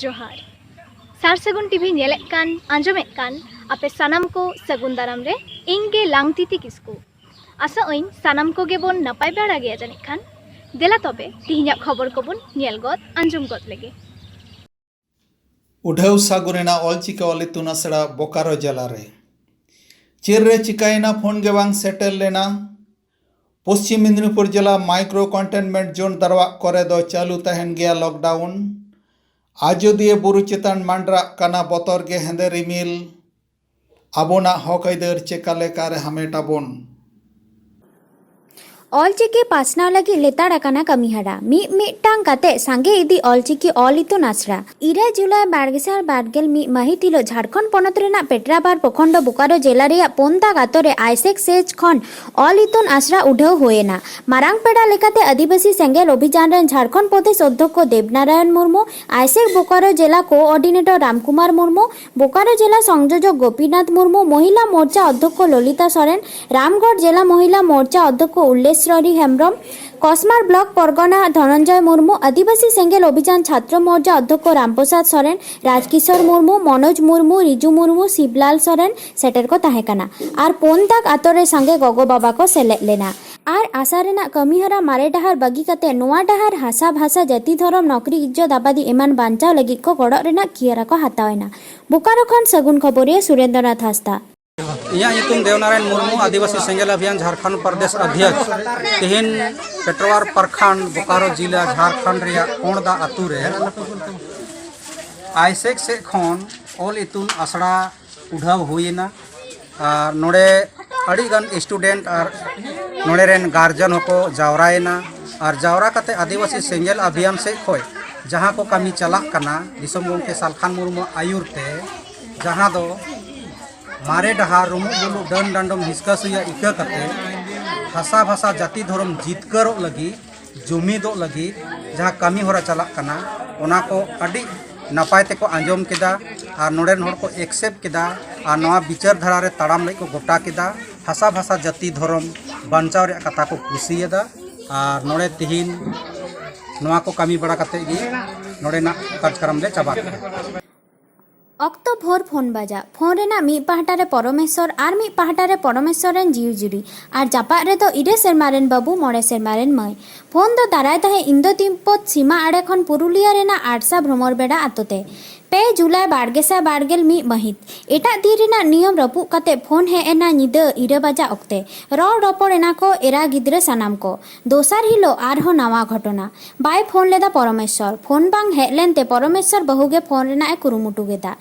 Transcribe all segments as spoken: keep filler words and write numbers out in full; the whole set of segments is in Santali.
ᱡᱚᱦᱟᱨ᱾ ᱥᱟᱨ ᱥᱟᱹᱜᱩᱱ ᱴᱤᱵᱷᱤ ᱧᱮᱞᱮᱫ ᱠᱟᱱ, ᱟᱸᱡᱚᱢᱮᱫ ᱠᱟᱱ ᱟᱯᱮ ᱥᱟᱱᱟᱢ ᱠᱚ ᱥᱟᱹᱜᱩᱱ ᱫᱟᱨᱟᱢ ᱨᱮ ᱤᱧ ᱜᱮ ᱞᱟᱝᱛᱤᱛᱤ ᱠᱤᱥᱠᱩ᱾ ᱟᱥᱟᱜ ᱟᱹᱧ ᱥᱟᱱᱟᱢ ᱠᱚᱜᱮ ᱵᱚᱱ ᱱᱟᱯᱟᱭ ᱵᱟᱲᱟ ᱜᱮᱭᱟ ᱡᱟᱹᱱᱤᱡ ᱠᱷᱟᱱ᱾ ᱫᱮᱞᱟ ᱛᱚᱵᱮ ᱛᱤᱦᱤᱧᱟᱜ ᱠᱷᱚᱵᱚᱨ ᱠᱚᱵᱚᱱ ᱧᱮᱞ ᱜᱚᱫ, ᱟᱸᱡᱚᱢ ᱜᱚᱫ ᱞᱮᱜᱮ᱾ ᱩᱰᱷᱟᱹᱣ ᱥᱟᱹᱜᱩᱱ ᱮᱱᱟ ᱚᱞᱪᱤᱠᱤ ᱚᱞ ᱤᱛᱩᱱ ᱟᱥᱲᱟ ᱵᱳᱠᱟᱨᱳ ᱡᱮᱞᱟ ᱨᱮ᱾ ᱪᱮᱫ ᱨᱮ ᱪᱤᱠᱟᱭᱮᱱᱟ, ᱯᱷᱳᱱ ᱜᱮ ᱵᱟᱝ ᱥᱮᱴᱮᱨ ᱞᱮᱱᱟ᱾ ᱯᱚᱥᱪᱤᱢ ᱢᱮᱫᱽᱱᱤᱯᱩᱨ ᱡᱮᱞᱟ ᱢᱟᱭᱠᱨᱳ ᱠᱚᱱᱴᱮᱱᱢᱮᱱᱴ ᱡᱳᱱ ᱫᱟᱨᱣᱟᱜ ᱠᱚᱨᱮ ᱫᱚ ᱪᱟᱹᱞᱩ ᱛᱟᱦᱮᱱ ᱜᱮᱭᱟ ᱞᱚᱠᱰᱟᱣᱩᱱ᱾ ᱟᱡᱚᱫᱤᱭᱟᱹ ᱵᱩᱨᱩ ᱪᱮᱛᱟᱱ ᱢᱟᱱᱰᱨᱟᱜ ᱠᱟᱱᱟ ᱵᱚᱛᱚᱨ ᱜᱮ ᱦᱮᱸᱫᱮ ᱨᱤᱢᱤᱞ᱾ ᱟᱵᱚᱱᱟᱜ ᱦᱚᱠ ᱟᱹᱭᱫᱟᱹᱨ ᱪᱮᱠᱟ ᱞᱮᱠᱟᱨᱮ ᱦᱟᱢᱮᱴ ᱟᱵᱚᱱ? ᱚᱞᱪᱤᱠᱤ ᱯᱟᱥᱱᱟᱣ ᱞᱟᱹᱜᱤᱫ ᱞᱮᱛᱟᱲ ᱟᱠᱟᱱᱟ ᱠᱟᱹᱢᱤᱦᱚᱨᱟ᱾ ᱢᱤᱫ ᱢᱤᱫᱴᱟᱝ ᱠᱟᱛᱮ ᱥᱟᱸᱜᱮ ᱤᱫᱤ ᱚᱞᱪᱤᱠᱤ ᱚᱞ ᱤᱛᱩᱱ ᱟᱥᱲᱟ᱾ ᱤᱨᱟᱹᱞ ᱡᱩᱞᱟᱭ ᱵᱟᱨ ᱜᱮᱥᱟᱭ ᱵᱟᱨ ᱜᱮᱞ ᱢᱤᱫ ᱢᱟᱹᱦᱤᱛ ᱦᱤᱞᱳᱜ ᱡᱷᱟᱲᱠᱷᱚᱸᱰ ᱯᱚᱱᱚᱛ ᱨᱮᱱᱟᱜ ᱯᱮᱴᱨᱟᱵᱟᱨ ᱯᱨᱚᱠᱷᱚᱸᱰ ᱵᱳᱠᱟᱨᱳ ᱡᱮᱞᱟ ᱨᱮᱭᱟᱜ ᱯᱳᱱᱫᱟᱜ ᱟᱛᱳ ᱨᱮ ᱟᱭᱥᱮᱠ ᱥᱮᱪ ᱠᱷᱚᱱ ᱚᱞ ᱤᱛᱩᱱ ᱟᱥᱲᱟ ᱩᱰᱷᱟᱹᱣ ᱦᱩᱭ ᱮᱱᱟ᱾ ᱢᱟᱨᱟᱝ ᱯᱮᱲᱟ ᱞᱮᱠᱟᱛᱮ ᱟᱹᱫᱤᱵᱟᱹᱥᱤ ᱥᱮᱸᱜᱮᱞ ᱚᱵᱷᱤᱡᱟᱱ ᱨᱮᱱ ᱡᱷᱟᱲᱠᱷᱚᱸᱰ ᱯᱨᱚᱫᱮᱥ ᱚᱫᱽᱫᱷᱚᱠᱠᱷᱚ ᱫᱮᱵᱽᱱᱟᱨᱟᱭᱚᱱ ᱢᱩᱨᱢᱩ, ᱟᱭᱥᱮᱠ ᱵᱳᱠᱟᱨᱳ ᱡᱮᱞᱟ ᱠᱳᱚᱨᱰᱤᱱᱮᱴᱚᱨ ᱨᱟᱢᱠᱩᱢᱟᱨ ᱢᱩᱨᱢᱩ, ᱵᱳᱠᱟᱨᱳ ᱡᱮᱞᱟ ᱥᱚᱝᱡᱳᱡᱚᱠ ᱜᱳᱯᱤᱱᱟᱛᱷ ᱢᱩᱨᱢᱩ, ᱢᱚᱦᱤᱞᱟ ᱢᱳᱨᱪᱟ ᱚᱫᱽᱫᱷᱚᱠᱠᱷᱚ ᱞᱚᱞᱤᱛᱟ ᱥᱚᱨᱮᱱ, ᱨᱟᱢᱜᱚᱲ ᱡᱮᱞᱟ ᱢᱚᱦᱤᱞᱟ ᱢᱳᱨᱪᱟ ᱚᱫᱽᱫᱷᱚᱠᱠᱷᱚ ᱩᱞᱞᱮᱥᱣᱚᱨᱤ ᱦᱮᱢᱵᱽᱨᱚᱢ, ᱠᱚᱥᱢᱟᱨ ᱵᱞᱚᱠ ᱯᱚᱨᱜᱚᱱᱟ ᱫᱷᱚᱱᱚᱱᱡᱚᱭ ᱢᱩᱨᱢᱩ, ᱟᱹᱫᱤᱵᱟᱹᱥᱤ ᱥᱮᱸᱜᱮᱞ ᱚᱵᱷᱤᱡᱟᱱ ᱪᱷᱟᱛᱨᱚ ᱢᱳᱨᱪᱟ ᱚᱫᱽᱫᱷᱚᱠᱠᱷᱚ ᱨᱟᱢᱯᱨᱚᱥᱟᱫᱽ ᱥᱚᱨᱮᱱ, ᱨᱟᱡᱽᱠᱤᱥᱳᱨ ᱢᱩᱨᱢᱩ, ᱢᱚᱱᱳᱡᱽ ᱢᱩᱨᱢᱩ, ᱨᱤᱡᱩ ᱢᱩᱨᱢᱩ, ᱥᱤᱵᱽᱞᱟᱞ ᱥᱚᱨᱮᱱ ᱥᱮᱴᱮᱨ ᱠᱚ ᱛᱟᱦᱮᱸ ᱠᱟᱱᱟ᱾ ᱟᱨ ᱯᱳᱱ ᱫᱟᱜᱽ ᱟᱛᱳ ᱨᱮ ᱥᱟᱸᱜᱮ ᱜᱚᱜᱚ ᱵᱟᱵᱟ ᱠᱚ ᱥᱮᱞᱮᱫ ᱞᱮᱱᱟ᱾ ᱟᱨ ᱟᱥᱟ ᱨᱮᱱᱟᱜ ᱠᱟᱹᱢᱤᱦᱚᱨᱟ ᱢᱟᱨᱮ ᱰᱟᱦᱟᱨ ᱵᱟᱹᱜᱤ ᱠᱟᱛᱮ ᱱᱚᱣᱟ ᱰᱟᱦᱟᱨ ᱦᱟᱥᱟ ᱵᱷᱟᱥᱟ ᱡᱟᱹᱛᱤ ᱫᱷᱚᱨᱚᱢ ᱱᱚᱠᱨᱤ ᱤᱡᱽᱡᱚᱛ ᱟᱵᱟᱫᱤ ᱮᱢᱟᱱ ᱵᱟᱧᱪᱟᱣ ᱞᱟᱹᱜᱤᱫ ᱠᱚ ᱜᱚᱲᱚ ᱨᱮᱱᱟᱜ ᱠᱤᱭᱟᱹᱨᱟ ᱠᱚ ᱦᱟᱛᱟᱣ ᱮᱱᱟ᱾ ᱵᱳᱠᱟᱨᱳ ᱠᱷᱚᱱ ᱥᱟᱹᱜᱩᱱ ᱠᱷᱚᱵᱚᱨᱤᱭᱟᱹ ᱥᱩᱨᱮᱱᱫᱨᱚᱱᱟᱛᱷ ᱦᱟᱸᱥᱫᱟ᱾ ᱤᱧᱟᱹᱜ ᱧᱩᱛᱩᱢ ᱫᱮᱣᱱᱟᱨᱟᱭᱚᱱ ᱢᱩᱨᱢᱩ, ᱟᱹᱫᱤᱵᱟᱹᱥᱤ ᱥᱮᱸᱜᱮᱞ ᱚᱵᱷᱤᱭᱟᱱ ᱡᱷᱟᱲᱠᱷᱚᱸᱰ ᱯᱨᱚᱫᱮᱥ ᱚᱫᱷᱭᱚᱠᱥ᱾ ᱛᱮᱦᱮᱧ ᱯᱮᱴᱨᱣᱟᱨ ᱯᱨᱚᱠᱷᱚᱸᱰ, ᱵᱳᱠᱟᱨᱳ ᱡᱤᱞᱟ, ᱡᱷᱟᱲᱠᱷᱚᱸᱰ ᱨᱮᱭᱟᱜ ᱠᱚᱸᱰᱫᱟ ᱟᱹᱛᱩ ᱨᱮ ᱟᱭᱥᱮᱠ ᱥᱮᱫ ᱠᱷᱚᱱ ᱚᱞ ᱤᱛᱩᱱ ᱟᱥᱲᱟ ᱩᱰᱷᱟᱹᱣ ᱦᱩᱭᱮᱱᱟ᱾ ᱟᱨ ᱱᱚᱰᱮ ᱟᱹᱰᱤᱜᱟᱱ ᱥᱴᱩᱰᱮᱱᱴ ᱟᱨ ᱱᱚᱰᱮ ᱨᱮᱱ ᱜᱟᱨᱡᱮᱱ ᱦᱚᱸᱠᱚ ᱡᱟᱣᱨᱟᱭᱮᱱᱟ᱾ ᱟᱨ ᱡᱟᱣᱨᱟ ᱠᱟᱛᱮ ᱟᱹᱫᱤᱵᱟᱹᱥᱤ ᱥᱮᱸᱜᱮᱞ ᱚᱵᱷᱤᱭᱟᱱ ᱥᱮᱫ ᱠᱷᱚᱱ ᱡᱟᱦᱟᱸ ᱠᱚ ᱠᱟᱹᱢᱤ ᱪᱟᱞᱟᱜ ᱠᱟᱱᱟ ᱫᱤᱥᱚᱢ ᱜᱚᱢᱠᱮ ᱥᱟᱞᱠᱷᱟᱱ ᱢᱩᱨᱢᱩ ᱟᱹᱭᱩᱨ ᱛᱮ, ᱡᱟᱦᱟᱸ ᱫᱚ ᱢᱟᱨᱮ ᱰᱟᱦᱟᱨ ᱨᱩᱢᱩᱜ ᱵᱩᱞᱩᱜ ᱰᱟᱹᱱ ᱰᱟᱸᱰᱚᱢ ᱦᱤᱥᱠᱟᱹ ᱥᱩᱭᱟᱹ ᱤᱠᱟᱹ ᱠᱟᱛᱮ ᱦᱟᱥᱟ ᱵᱷᱟᱥᱟ ᱡᱟᱹᱛᱤ ᱫᱷᱚᱨᱚᱢ ᱡᱤᱛᱠᱟᱹᱨᱚᱜ ᱞᱟᱹᱜᱤᱫ, ᱡᱩᱢᱤᱫᱚᱜ ᱞᱟᱹᱜᱤᱫ ᱡᱟᱦᱟᱸ ᱠᱟᱹᱢᱤ ᱦᱚᱨᱟ ᱪᱟᱞᱟᱜ ᱠᱟᱱᱟ, ᱚᱱᱟ ᱠᱚ ᱟᱹᱰᱤ ᱱᱟᱯᱟᱭ ᱛᱮᱠᱚ ᱟᱸᱡᱚᱢ ᱠᱮᱫᱟ ᱟᱨ ᱱᱚᱰᱮᱱ ᱦᱚᱲ ᱠᱚ ᱮᱠᱥᱮᱯᱴ ᱠᱮᱫᱟ ᱟᱨ ᱱᱚᱣᱟ ᱵᱤᱪᱟᱹᱨ ᱫᱷᱟᱨᱟ ᱨᱮ ᱛᱟᱲᱟᱢ ᱞᱟᱹᱜᱤᱫ ᱠᱚ ᱜᱚᱴᱟ ᱠᱮᱫᱟ᱾ ᱦᱟᱥᱟ ᱵᱷᱟᱥᱟ ᱡᱟᱹᱛᱤ ᱫᱷᱚᱨᱚᱢ ᱵᱟᱧᱪᱟᱣ ᱨᱮᱭᱟᱜ ᱠᱟᱛᱷᱟ ᱠᱚ ᱠᱩᱥᱤᱭᱟᱫᱟ᱾ ᱟᱨ ᱱᱚᱰᱮ ᱛᱮᱦᱮᱧ ᱱᱚᱣᱟ ᱠᱚ ᱠᱟᱹᱢᱤ ᱵᱟᱲᱟ ᱠᱟᱛᱮ ᱜᱮ ᱱᱚᱰᱮᱱᱟᱜ ᱠᱟᱨᱡᱚᱠᱨᱚᱢ ᱞᱮ ᱪᱟᱵᱟ ᱠᱮᱫᱟ᱾ ᱚᱠᱛᱚ ᱵᱷᱳᱨ ᱯᱷᱳᱱ ᱵᱟᱡᱟᱜ᱾ ᱯᱷᱳᱱ ᱨᱮᱱᱟᱜ ᱢᱤᱫ ᱯᱟᱦᱴᱟ ᱨᱮ ᱯᱚᱨᱚᱢᱮᱥᱥᱚᱨ ᱟᱨ ᱢᱤᱫ ᱯᱟᱦᱴᱟ ᱨᱮ ᱯᱚᱨᱚᱢᱮᱥᱥᱚᱨ ᱨᱮᱱ ᱡᱤᱣᱤ ᱡᱩᱨᱤ ᱟᱨ ᱪᱟᱯᱟᱫ ᱨᱮᱫᱚ ᱤᱨᱟᱹ ᱥᱮᱨᱢᱟ ᱨᱮᱱ ᱵᱟᱹᱵᱩ, ᱢᱚᱬᱮ ᱥᱮᱨᱢᱟ ᱨᱮᱱ ᱢᱟᱹᱭ᱾ ᱯᱷᱳᱱ ᱫᱚ ᱫᱟᱨᱟᱭ ᱛᱟᱦᱮᱸ ᱤᱱᱫᱚ ᱛᱤᱵᱵᱚᱛ ᱥᱤᱢᱟ ᱟᱲᱮ ᱠᱷᱚᱱ ᱯᱩᱨᱩᱞᱤᱭᱟᱹ ᱨᱮᱱᱟᱜ ᱟᱲᱥᱟ ᱵᱷᱨᱚᱢᱚᱨ ᱵᱮᱲᱟ ᱟᱛᱳ ᱛᱮ᱾ ᱯᱮ ᱡᱩᱞᱟᱭ ᱵᱟᱨ ᱜᱮᱥᱟᱭ ᱵᱟᱨ ᱜᱮᱞ ᱢᱤᱫ ᱢᱟᱹᱦᱤᱛ᱾ ᱮᱴᱟᱜ ᱫᱤᱱ ᱨᱮᱱᱟᱜ ᱱᱤᱭᱚᱢ ᱨᱟᱹᱯᱩᱫ ᱠᱟᱛᱮ ᱯᱷᱳᱱ ᱦᱮᱡ ᱮᱱᱟ ᱧᱤᱫᱟᱹ ᱤᱨᱟᱹ ᱵᱟᱡᱟᱜ ᱚᱠᱛᱮ᱾ ᱨᱚᱲ ᱨᱚᱯᱚᱲ ᱮᱱᱟ ᱠᱚ ᱮᱨᱟ ᱜᱤᱫᱽᱨᱟᱹ ᱥᱟᱱᱟᱢ ᱠᱚ᱾ ᱫᱚᱥᱟᱨ ᱦᱤᱞᱳᱜ ᱟᱨᱦᱚᱸ ᱱᱟᱣᱟ ᱜᱷᱚᱴᱚᱱᱟ᱾ ᱵᱟᱭ ᱯᱷᱳᱱ ᱞᱮᱫᱟ ᱯᱚᱨᱚᱢᱮᱥᱥᱚᱨ᱾ ᱯᱷᱳᱱ ᱵᱟᱝ ᱦᱮᱡ ᱞᱮᱱᱛᱮ ᱯᱚᱨᱚᱢᱮᱥᱥᱚᱨ ᱵᱟᱹᱦᱩ ᱜᱮ ᱯᱷᱳᱱ ᱨᱮᱱᱟᱜ ᱮ ᱠᱩᱨᱩᱢᱩᱴᱩ ᱠᱮᱫᱟ᱾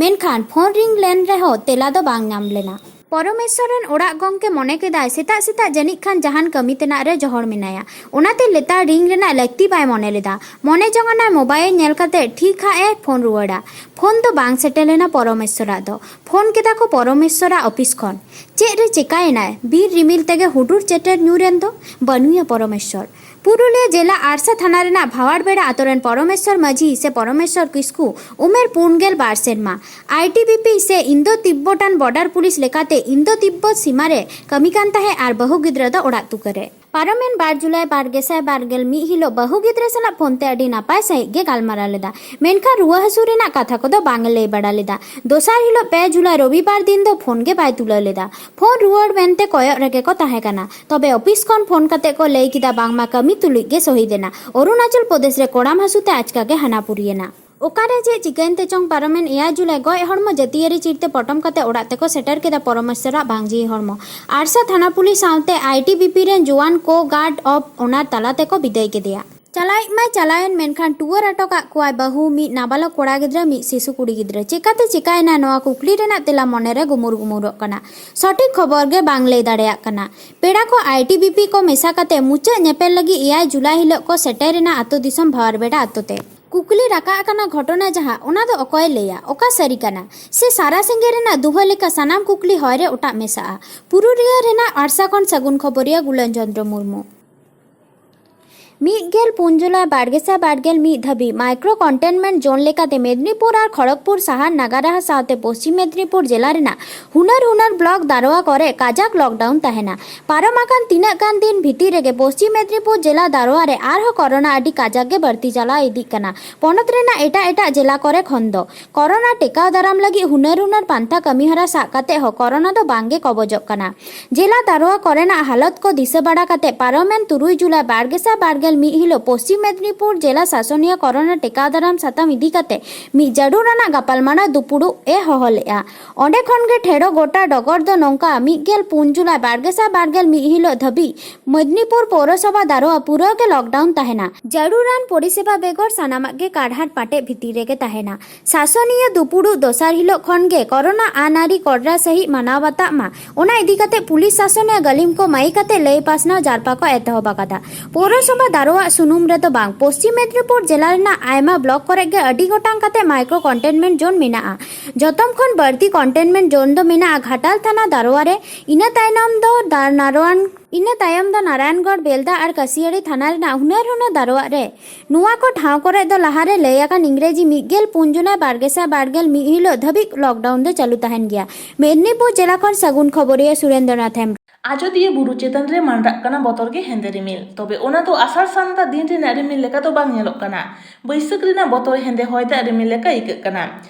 ᱢᱮᱱᱠᱷᱟᱱ ᱯᱷᱳᱱ ᱨᱤᱝ ᱞᱮᱱ ᱨᱮᱦᱚᱸ ᱛᱮᱞᱟ ᱫᱚ ᱵᱟᱝ ᱧᱟᱢ ᱞᱮᱱᱟ᱾ ᱯᱚᱨᱚᱢᱮᱥᱥᱚᱨ ᱨᱮᱱ ᱚᱲᱟᱜ ᱜᱚᱢᱠᱮ ᱢᱚᱱᱮ ᱠᱮᱫᱟᱭ, ᱥᱮᱛᱟᱜ ᱥᱮᱛᱟᱜ ᱡᱟᱹᱱᱤᱡ ᱠᱷᱟᱱ ᱡᱟᱦᱟᱱ ᱠᱟᱹᱢᱤ ᱛᱮᱱᱟᱜ ᱨᱮ ᱡᱚᱦᱚᱲ ᱢᱮᱱᱟᱭᱟ, ᱚᱱᱟᱛᱮ ᱞᱮᱛᱟᱲ ᱨᱤᱝ ᱨᱮᱱᱟᱜ ᱞᱟᱹᱠᱛᱤ ᱵᱟᱭ ᱢᱚᱱᱮ ᱞᱮᱫᱟ᱾ ᱢᱚᱱᱮ ᱡᱚᱝ ᱟᱱᱟᱭ ᱢᱳᱵᱟᱭᱤᱞ ᱧᱮᱞ ᱠᱟᱛᱮ ᱴᱷᱤᱠ ᱦᱟᱸᱜ ᱮ ᱯᱷᱳᱱ ᱨᱩᱣᱟᱹᱲᱟ᱾ ᱯᱷᱳᱱ ᱫᱚ ᱵᱟᱝ ᱥᱮᱴᱮᱨ ᱞᱮᱱᱟ ᱯᱚᱨᱚᱢᱮᱥᱥᱚᱨᱟᱜ ᱫᱚ᱾ ᱯᱷᱳᱱ ᱠᱮᱫᱟ ᱠᱚ ᱯᱚᱨᱚᱢᱮᱥᱥᱚᱨᱟᱜ ᱚᱯᱷᱤᱥ ᱠᱷᱚᱱ᱾ ᱪᱮᱫ ᱨᱮ ᱪᱮᱠᱟᱭᱮᱱᱟᱭ? ᱵᱤᱨ ᱨᱤᱢᱤᱞ ᱛᱮᱜᱮ ᱦᱩᱰᱩᱨ ᱪᱮᱴᱮᱨ ᱧᱩᱨ ᱮᱱ ᱫᱚ᱾ ᱵᱟᱹᱱᱩᱭᱟ ᱯᱚᱨᱚᱢᱮᱥᱥᱚᱨ᱾ ᱯᱩᱨᱩᱞᱤᱭᱟᱹ ᱡᱮᱞᱟ ᱟᱲᱥᱟ ᱛᱷᱟᱱᱟ ᱨᱮᱱᱟᱜ ᱵᱷᱟᱣᱟᱲᱵᱮᱲᱟ ᱟᱛᱳ ᱨᱮᱱ ᱯᱚᱨᱚᱢᱮᱥᱥᱚᱨ ᱢᱟᱹᱡᱷᱤ ᱥᱮ ᱯᱚᱨᱚᱢᱮᱥᱥᱚᱨ ᱠᱤᱥᱠᱩ, ᱩᱢᱮᱨ ᱯᱩᱱ ᱜᱮᱞ ᱵᱟᱨ ᱥᱮᱨᱢᱟ, ᱟᱭ ᱴᱤ ᱵᱤ ᱯᱤ ᱥᱮ ᱤᱱᱫᱳ ᱛᱤᱵᱵᱚᱴᱟᱱ ᱵᱚᱰᱟᱨ ᱯᱩᱞᱤᱥ ᱞᱮᱠᱟᱛᱮ ᱤᱱᱫᱳ ᱛᱤᱵᱵᱚᱛ ᱥᱤᱢᱟ ᱨᱮ ᱠᱟᱹᱢᱤ ᱠᱟᱱ ᱛᱟᱦᱮᱸᱫ ᱟᱨ ᱵᱟᱹᱦᱩ ᱜᱤᱫᱽᱨᱟᱹ ᱫᱚ ᱚᱲᱟᱜ ᱛᱩᱠᱟᱹ ᱨᱮ᱾ ᱯᱟᱨᱚᱢᱮᱱ ᱵᱟᱨ ᱡᱩᱞᱟᱭ ᱵᱟᱨ ᱜᱮᱥᱟᱭ ᱵᱟᱨ ᱜᱮᱞ ᱢᱤᱫ ᱦᱤᱞᱳᱜ ᱵᱟᱹᱦᱩ ᱜᱤᱫᱽᱨᱟᱹ ᱥᱟᱞᱟᱜ ᱯᱷᱳᱱ ᱛᱮ ᱟᱹᱰᱤ ᱱᱟᱯᱟᱭ ᱥᱟᱺᱦᱤᱡ ᱜᱮ ᱜᱟᱞᱢᱟᱨᱟᱣ ᱞᱮᱫᱟ, ᱢᱮᱱᱠᱷᱟᱱ ᱨᱩᱣᱟᱹ ᱦᱟᱹᱥᱩ ᱨᱮᱱᱟᱜ ᱠᱟᱛᱷᱟ ᱠᱚᱫᱚ ᱵᱟᱝ ᱮ ᱞᱟᱹᱭ ᱵᱟᱲᱟ ᱞᱮᱫᱟ᱾ ᱫᱚᱥᱟᱨ ᱦᱤᱞᱳᱜ ᱯᱮ ᱡᱩᱞᱟᱭ ᱨᱚᱵᱤᱵᱟᱨ ᱫᱤᱱ ᱫᱚ ᱯᱷᱳᱱ ᱜᱮ ᱵᱟᱭ ᱛᱩᱞᱟᱹᱣ ᱞᱮᱫᱟ᱾ ᱯᱷᱳᱱ ᱨᱩᱣᱟᱹᱲ ᱢᱮᱱᱛᱮ ᱠᱚᱭᱚᱜ ᱨᱮᱜᱮ ᱠᱚ ᱛᱟᱦᱮᱸ ᱠᱟᱱᱟ᱾ ᱛᱚᱵᱮ ᱚᱯᱷᱤᱥ ᱠᱷᱚᱱ ᱯᱷᱳᱱ ᱠᱟᱛᱮ ᱠᱚ ᱞᱟᱹᱭ ᱠᱮᱫᱟ ᱵᱟᱝᱢᱟ ᱠᱟᱹᱢᱤ ᱛᱩᱞᱩᱡ ᱜᱮ ᱥᱚᱦᱤᱫ ᱮᱱᱟ᱾ ᱚᱨᱩᱱᱟᱪᱚᱞ ᱯᱨᱚᱫᱮᱥ ᱨᱮ ᱠᱚᱲᱟᱢ ᱦᱟᱹᱥᱩ ᱛᱮ ᱟᱪᱠᱟ ᱜᱮ ᱦᱟᱱᱟ ᱯᱩᱨᱤᱭᱮᱱᱟ᱾ ᱚᱠᱟᱨᱮ ᱪᱮᱫ ᱪᱤᱠᱟᱹᱭᱮᱱ ᱛᱮ ᱪᱚᱝ ᱯᱟᱨᱚᱢᱮᱱ ᱮᱭᱟᱭ ᱡᱩᱞᱟᱭ ᱜᱚᱡ ᱦᱚᱲᱢᱚ ᱡᱟᱹᱛᱤᱭᱟᱹᱨᱤ ᱪᱤᱨᱛᱮ ᱯᱚᱴᱚᱢ ᱠᱟᱛᱮ ᱚᱲᱟᱜ ᱛᱮᱠᱚ ᱥᱮᱴᱮᱨ ᱠᱮᱫᱟ ᱯᱚᱨᱚᱢᱮᱥᱥᱚᱨᱟᱜ ᱵᱟᱝ ᱡᱤᱣᱤ ᱦᱚᱲᱢᱚ᱾ ᱟᱲᱥᱟ ᱛᱷᱟᱱᱟ ᱯᱩᱞᱤᱥ ᱥᱟᱶᱛᱮ ᱟᱭ ᱴᱤ ᱵᱤ ᱯᱤ ᱨᱮᱱ ᱡᱳᱣᱟᱱ ᱠᱳ ᱜᱟᱨᱰ ᱚᱯᱷ ᱚᱱᱟᱨ ᱛᱟᱞᱟ ᱛᱮᱠᱚ ᱵᱤᱫᱟᱹᱭ ᱠᱮᱫᱮᱭᱟ᱾ ᱪᱟᱞᱟᱣᱤᱡ ᱢᱟᱭ ᱪᱟᱞᱟᱣᱮᱱ, ᱢᱮᱱᱠᱷᱟᱱ ᱴᱩᱣᱟᱹᱨ ᱟᱴᱚᱠᱟᱜ ᱠᱚᱣᱟᱭ ᱵᱟᱹᱦᱩ, ᱢᱤᱫ ᱱᱟᱵᱟᱞᱚᱠ ᱠᱚᱲᱟ ᱜᱤᱫᱽᱨᱟᱹ, ᱢᱤᱫ ᱥᱤᱥᱩ ᱠᱩᱲᱤ ᱜᱤᱫᱽᱨᱟᱹ᱾ ᱪᱮᱠᱟᱛᱮ ᱪᱮᱠᱟᱭᱮᱱᱟ, ᱱᱚᱣᱟ ᱠᱩᱠᱞᱤ ᱨᱮᱱᱟᱜ ᱛᱮᱞᱟ ᱢᱚᱱᱮᱨᱮ ᱜᱩᱢᱩᱨ ᱜᱩᱢᱩᱨᱚᱜ ᱠᱟᱱᱟ᱾ ᱥᱚᱴᱷᱤᱠ ᱠᱷᱚᱵᱚᱨ ᱜᱮ ᱵᱟᱝ ᱞᱟᱹᱭ ᱫᱟᱲᱮᱭᱟᱜ ᱠᱟᱱᱟ᱾ ᱯᱮᱲᱟ ᱠᱚ, ᱟᱭ ᱴᱤ ᱵᱤ ᱯᱤ ᱠᱚ ᱢᱮᱥᱟ ᱠᱟᱛᱮ ᱢᱩᱪᱟᱹᱫ ᱧᱮᱯᱮᱞ ᱞᱟᱹᱜᱤᱫ ᱮᱭᱟᱭ ᱡᱩᱞᱟᱭ ᱦᱤᱞᱳᱜ ᱠᱚ ᱥᱮᱴᱮᱨ ᱮᱱᱟ ᱟᱛᱳ ᱫᱤᱥᱚᱢ ᱵᱷᱟᱣᱟᱨᱵᱮᱰᱟ ᱟᱛᱳ ᱛᱮ᱾ ᱠᱩᱠᱞᱤ ᱨᱟᱠᱟᱵ ᱟᱠᱟᱱᱟ ᱜᱷᱚᱴᱚᱱᱟ ᱡᱟᱦᱟᱸ, ᱚᱱᱟ ᱫᱚ ᱚᱠᱚᱭᱮ ᱞᱟᱹᱭᱟ? ᱚᱠᱟ ᱥᱟᱹᱨᱤ ᱠᱟᱱᱟ? ᱥᱮ ᱥᱟᱨᱟ ᱥᱮᱸᱜᱮᱞ ᱨᱮᱱᱟᱜ ᱫᱩᱦᱟᱹ ᱞᱮᱠᱟ ᱥᱟᱱᱟᱢ ᱠᱩᱠᱞᱤ ᱦᱚᱭ ᱨᱮ ᱚᱴᱟᱜ ᱢᱮᱥᱟᱜᱼᱟ? ᱯᱩᱨᱩᱞᱤᱭᱟᱹ ᱨᱮᱱᱟᱜ ᱟᱲᱥᱟ ᱠᱷᱚᱱ ᱥᱟᱹᱜᱩᱱ ᱠᱷᱚᱵᱚᱨᱤᱭᱟᱹ ᱜᱩᱞᱟᱱ ᱪᱚᱸᱫᱽᱨᱚ ᱢᱩᱨᱢᱩ᱾ ᱢᱤᱫ ᱜᱮᱞ ᱯᱩᱱ ᱡᱩᱞᱟᱭ ᱵᱟᱨ ᱜᱮᱥᱟᱭ ᱵᱟᱨ ᱜᱮᱞ ᱢᱤᱫ ᱫᱷᱟᱹᱵᱤᱡ ᱢᱟᱭᱠᱨᱳ ᱠᱚᱱᱴᱮᱱᱢᱮᱱᱴ ᱡᱳᱱ ᱞᱮᱠᱟᱛᱮ ᱢᱮᱫᱽᱱᱤᱯᱩᱨ ᱟᱨ ᱠᱷᱚᱲᱚᱜᱽᱯᱩᱨ ᱥᱟᱦᱟᱨ ᱱᱟᱜᱟᱨᱟᱦᱟ ᱥᱟᱶᱛᱮ ᱯᱚᱥᱪᱤᱢ ᱢᱮᱫᱽᱱᱤᱯᱩᱨ ᱡᱮᱞᱟ ᱨᱮᱱᱟᱜ ᱦᱩᱱᱟᱹᱨ ᱦᱩᱱᱟᱹᱨ ᱵᱞᱚᱠ ᱫᱟᱨᱣᱟ ᱠᱚᱨᱮ ᱠᱟᱡᱟᱠ ᱞᱚᱠᱰᱟᱣᱩᱱ ᱛᱟᱦᱮᱱᱟ᱾ ᱯᱟᱨᱚᱢ ᱟᱠᱟᱱ ᱛᱤᱱᱟᱹᱜ ᱜᱟᱱ ᱫᱤᱱ ᱵᱷᱤᱛᱤᱨ ᱨᱮᱜᱮ ᱯᱚᱥᱪᱤᱢ ᱢᱮᱫᱽᱱᱤᱯᱩᱨ ᱡᱮᱞᱟ ᱫᱟᱨᱣᱟ ᱨᱮ ᱟᱨᱦᱚᱸ ᱠᱚᱨᱳᱱᱟ ᱟᱹᱰᱤ ᱠᱟᱡᱟᱠ ᱜᱮ ᱵᱟᱹᱲᱛᱤ ᱪᱟᱞᱟᱣ ᱤᱫᱤᱜ ᱠᱟᱱᱟ᱾ ᱯᱚᱱᱚᱛ ᱨᱮᱱᱟᱜ ᱮᱴᱟᱜ ᱮᱴᱟᱜ ᱡᱮᱞᱟ ᱠᱚᱨᱮ ᱠᱷᱚᱱ ᱫᱚ ᱠᱚᱨᱳᱱᱟ ᱴᱮᱠᱟᱣ ᱫᱟᱨᱟᱢ ᱞᱟᱹᱜᱤᱫ ᱦᱩᱱᱟᱹᱨ ᱦᱩᱱᱟᱹᱨ ᱯᱟᱱᱛᱷᱟ ᱠᱟᱹᱢᱤᱦᱚᱨᱟ ᱥᱟᱵ ᱠᱟᱛᱮ ᱦᱚᱸ ᱠᱚᱨᱳᱱᱟ ᱫᱚ ᱵᱟᱝ ᱜᱮ ᱠᱚᱵᱚᱡᱚᱜ ᱠᱟᱱᱟ᱾ ᱡᱮᱞᱟ ᱫᱟᱨᱣᱟ ᱠᱚᱨᱮᱱᱟᱜ ᱦᱟᱞᱚᱛ ᱠᱚ ᱫᱤᱥᱟᱹ ᱵᱟᱲᱟ ᱠᱟᱛᱮ ᱯᱟᱨᱚᱢᱮᱱ ᱛᱩᱨᱩᱭ ᱡᱩᱞᱟᱭ ᱵᱟᱨ ᱜᱮᱥᱟᱭ ᱵᱟᱨ ᱜᱮᱞ ᱢᱤᱫ ᱦᱤᱞᱳᱜ ᱯᱚᱥᱪᱤᱢ ᱢᱮᱫᱽᱱᱤᱯᱩᱨ ᱡᱮᱞᱟ ᱥᱟᱥᱚᱱᱤᱭᱟᱹ ᱠᱚᱨᱳᱱᱟ ᱴᱮᱠᱟᱣ ᱫᱟᱨᱟᱢ ᱥᱟᱛᱟᱢ ᱤᱫᱤ ᱠᱟᱛᱮ ᱢᱤᱫ ᱡᱟᱹᱨᱩᱲ ᱟᱱᱟᱜ ᱜᱟᱯᱟᱞᱢᱟᱨᱟᱣ ᱫᱩᱯᱩᱲᱩᱵ ᱮ ᱦᱚᱦᱚ ᱞᱮᱫᱼᱟ᱾ ᱚᱸᱰᱮ ᱠᱷᱚᱱ ᱜᱮ ᱴᱷᱮᱲᱚ ᱜᱚᱴᱟ ᱰᱚᱜᱚᱨ ᱫᱚ ᱱᱚᱝᱠᱟ, ᱢᱤᱫ ᱜᱮᱞ ᱯᱩᱱ ᱡᱩᱞᱟᱭ ᱵᱟᱨ ᱜᱮᱥᱟᱭ ᱵᱟᱨ ᱜᱮᱞ ᱢᱤᱫ ᱦᱤᱞᱳᱜ ᱫᱷᱟᱹᱵᱤᱡ ᱢᱮᱫᱽᱱᱤᱯᱩᱨ ᱯᱳᱣᱨᱚᱥᱚᱵᱷᱟ ᱫᱟᱨᱣᱟ ᱯᱩᱨᱟᱹ ᱜᱮ ᱞᱚᱠᱰᱟᱣᱩᱱ ᱛᱟᱦᱮᱱᱟ᱾ ᱡᱟᱹᱨᱩᱲᱟᱱ ᱯᱚᱨᱤᱥᱮᱵᱟ ᱵᱮᱜᱚᱨ ᱥᱟᱱᱟᱢᱟᱜ ᱜᱮ ᱠᱟᱨᱦᱟᱴ ᱯᱟᱴᱮᱫ ᱵᱷᱤᱛᱤᱨ ᱨᱮᱜᱮ ᱛᱟᱦᱮᱱᱟ᱾ ᱥᱟᱥᱚᱱᱤᱭᱟᱹ ᱫᱩᱯᱩᱲᱩᱵ ᱫᱚᱥᱟᱨ ᱦᱤᱞᱳᱜ ᱠᱷᱚᱱ ᱜᱮ ᱠᱚᱨᱳᱱᱟ ᱟᱹᱱ ᱟᱹᱨᱤ ᱠᱚᱰᱨᱟ ᱥᱟᱹᱦᱤᱡ ᱢᱟᱱᱟᱣ ᱵᱟᱛᱟᱜ ᱢᱟ, ᱚᱱᱟ ᱤᱫᱤ ᱠᱟᱛᱮ ᱯᱩᱞᱤᱥ ᱥᱟᱥᱚᱱᱤᱭᱟᱹ ᱜᱟᱹᱞᱤᱢ ᱠᱚ ᱢᱟᱹᱭᱤᱠ ᱟᱛᱮ ᱞᱟᱹᱭ ᱯᱟᱥᱱᱟᱣ ᱡᱟᱨᱯᱟ ᱠᱚ ᱮᱛᱚᱦᱚᱵ ᱟᱠᱟᱫᱟ᱾ ᱯᱳᱣᱨᱚᱥᱚᱵᱷᱟ ᱫᱟᱨᱣᱟᱜ ᱥᱩᱱᱩᱢ ᱨᱮᱫᱚ ᱵᱟᱝ, ᱯᱚᱥᱪᱤᱢ ᱢᱮᱫᱽᱱᱤᱯᱩᱨ ᱡᱮᱞᱟ ᱨᱮᱱᱟᱜ ᱟᱭᱢᱟ ᱵᱞᱚᱠ ᱠᱚᱨᱮ ᱜᱮ ᱟᱹᱰᱤ ᱜᱚᱴᱟᱝ ᱠᱟᱛᱮ ᱢᱟᱭᱠᱨᱳ ᱠᱚᱱᱴᱮᱱᱢᱮᱱᱴ ᱡᱳᱱ ᱢᱮᱱᱟᱜᱼᱟ᱾ ᱡᱚᱛᱚᱢ ᱠᱷᱚᱱ ᱵᱟᱹᱲᱛᱤ ᱠᱚᱱᱴᱮᱱᱢᱮᱱᱴ ᱡᱳᱱ ᱫᱚ ᱢᱮᱱᱟᱜᱼᱟ ᱜᱷᱟᱴᱟᱞ ᱛᱷᱟᱱᱟ ᱫᱟᱨᱣᱟ ᱨᱮ, ᱤᱱᱟᱹ ᱛᱟᱭᱱᱚᱢ ᱫᱚ ᱫᱟ-, ᱱᱟᱨᱣᱟᱱ-, ᱤᱱᱟᱹ ᱛᱟᱭᱚᱢ ᱫᱚ ᱱᱟᱨᱟᱭᱚᱱᱜᱚᱲ, ᱵᱮᱞᱫᱟ ᱟᱨ ᱠᱟᱹᱥᱤᱭᱟᱹᱲᱤ ᱛᱷᱟᱱᱟ ᱨᱮᱱᱟᱜ ᱦᱩᱱᱟᱹᱨ ᱦᱩᱱᱟᱹᱨ ᱫᱟᱨᱣᱟᱜ ᱨᱮ᱾ ᱱᱚᱣᱟ ᱠᱚ ᱴᱷᱟᱶ ᱠᱚᱨᱮ ᱫᱚ ᱞᱟᱦᱟᱨᱮ ᱞᱟᱹᱭ ᱟᱠᱟᱱ ᱤᱝᱨᱮᱡᱤ ᱢᱤᱫ ᱜᱮᱞ ᱯᱩᱱ ᱡᱩᱞᱟᱭ ᱵᱟᱨ ᱜᱮᱥᱟᱭ ᱵᱟᱨ ᱜᱮᱞ ᱢᱤᱫ ᱦᱤᱞᱳᱜ ᱫᱷᱟᱹᱵᱤᱡ ᱞᱚᱠᱰᱟᱣᱩᱱ ᱫᱚ ᱪᱟᱹᱞᱩ ᱛᱟᱦᱮᱱ ᱜᱮᱭᱟ᱾ ᱢᱮᱫᱽᱱᱤᱯᱩᱨ ᱡᱮᱞᱟ ᱠᱷᱚᱱ ᱥᱟᱹᱜᱩᱱ ᱠᱷᱚᱵᱚᱨᱤᱭᱟᱹ ᱥᱩᱨᱮᱱᱫᱨᱚᱱᱟᱛᱷ ᱦᱮᱢᱵᱨᱚᱢ᱾ ᱟᱡᱚᱫᱤᱭᱟᱹ ᱵᱩᱨᱩ ᱪᱮᱛᱟᱱ ᱨᱮ ᱢᱟᱱᱰᱟᱜ ᱠᱟᱱᱟ ᱵᱚᱛᱚᱨ ᱜᱮ ᱦᱮᱸᱫᱮ ᱨᱤᱢᱤᱞ᱾ ᱛᱚᱵᱮ ᱚᱱᱟ ᱫᱚ ᱟᱥᱟᱲ ᱥᱟᱱᱛᱟ ᱫᱤᱱ ᱨᱮᱱᱟᱜ ᱨᱤᱢᱤᱞ ᱞᱮᱠᱟ ᱫᱚ ᱵᱟᱝ ᱧᱮᱞᱚᱜ ᱠᱟᱱᱟ᱾ ᱵᱟᱹᱭᱥᱟᱹᱠᱷ ᱨᱮᱱᱟᱜ ᱵᱚᱛᱚᱨ ᱦᱮᱸᱫᱮ ᱦᱚᱭ ᱫᱟᱜ ᱨᱤᱢᱤᱞ ᱞᱮᱠᱟ ᱟᱹᱭᱠᱟᱹᱜ ᱠᱟᱱᱟ᱾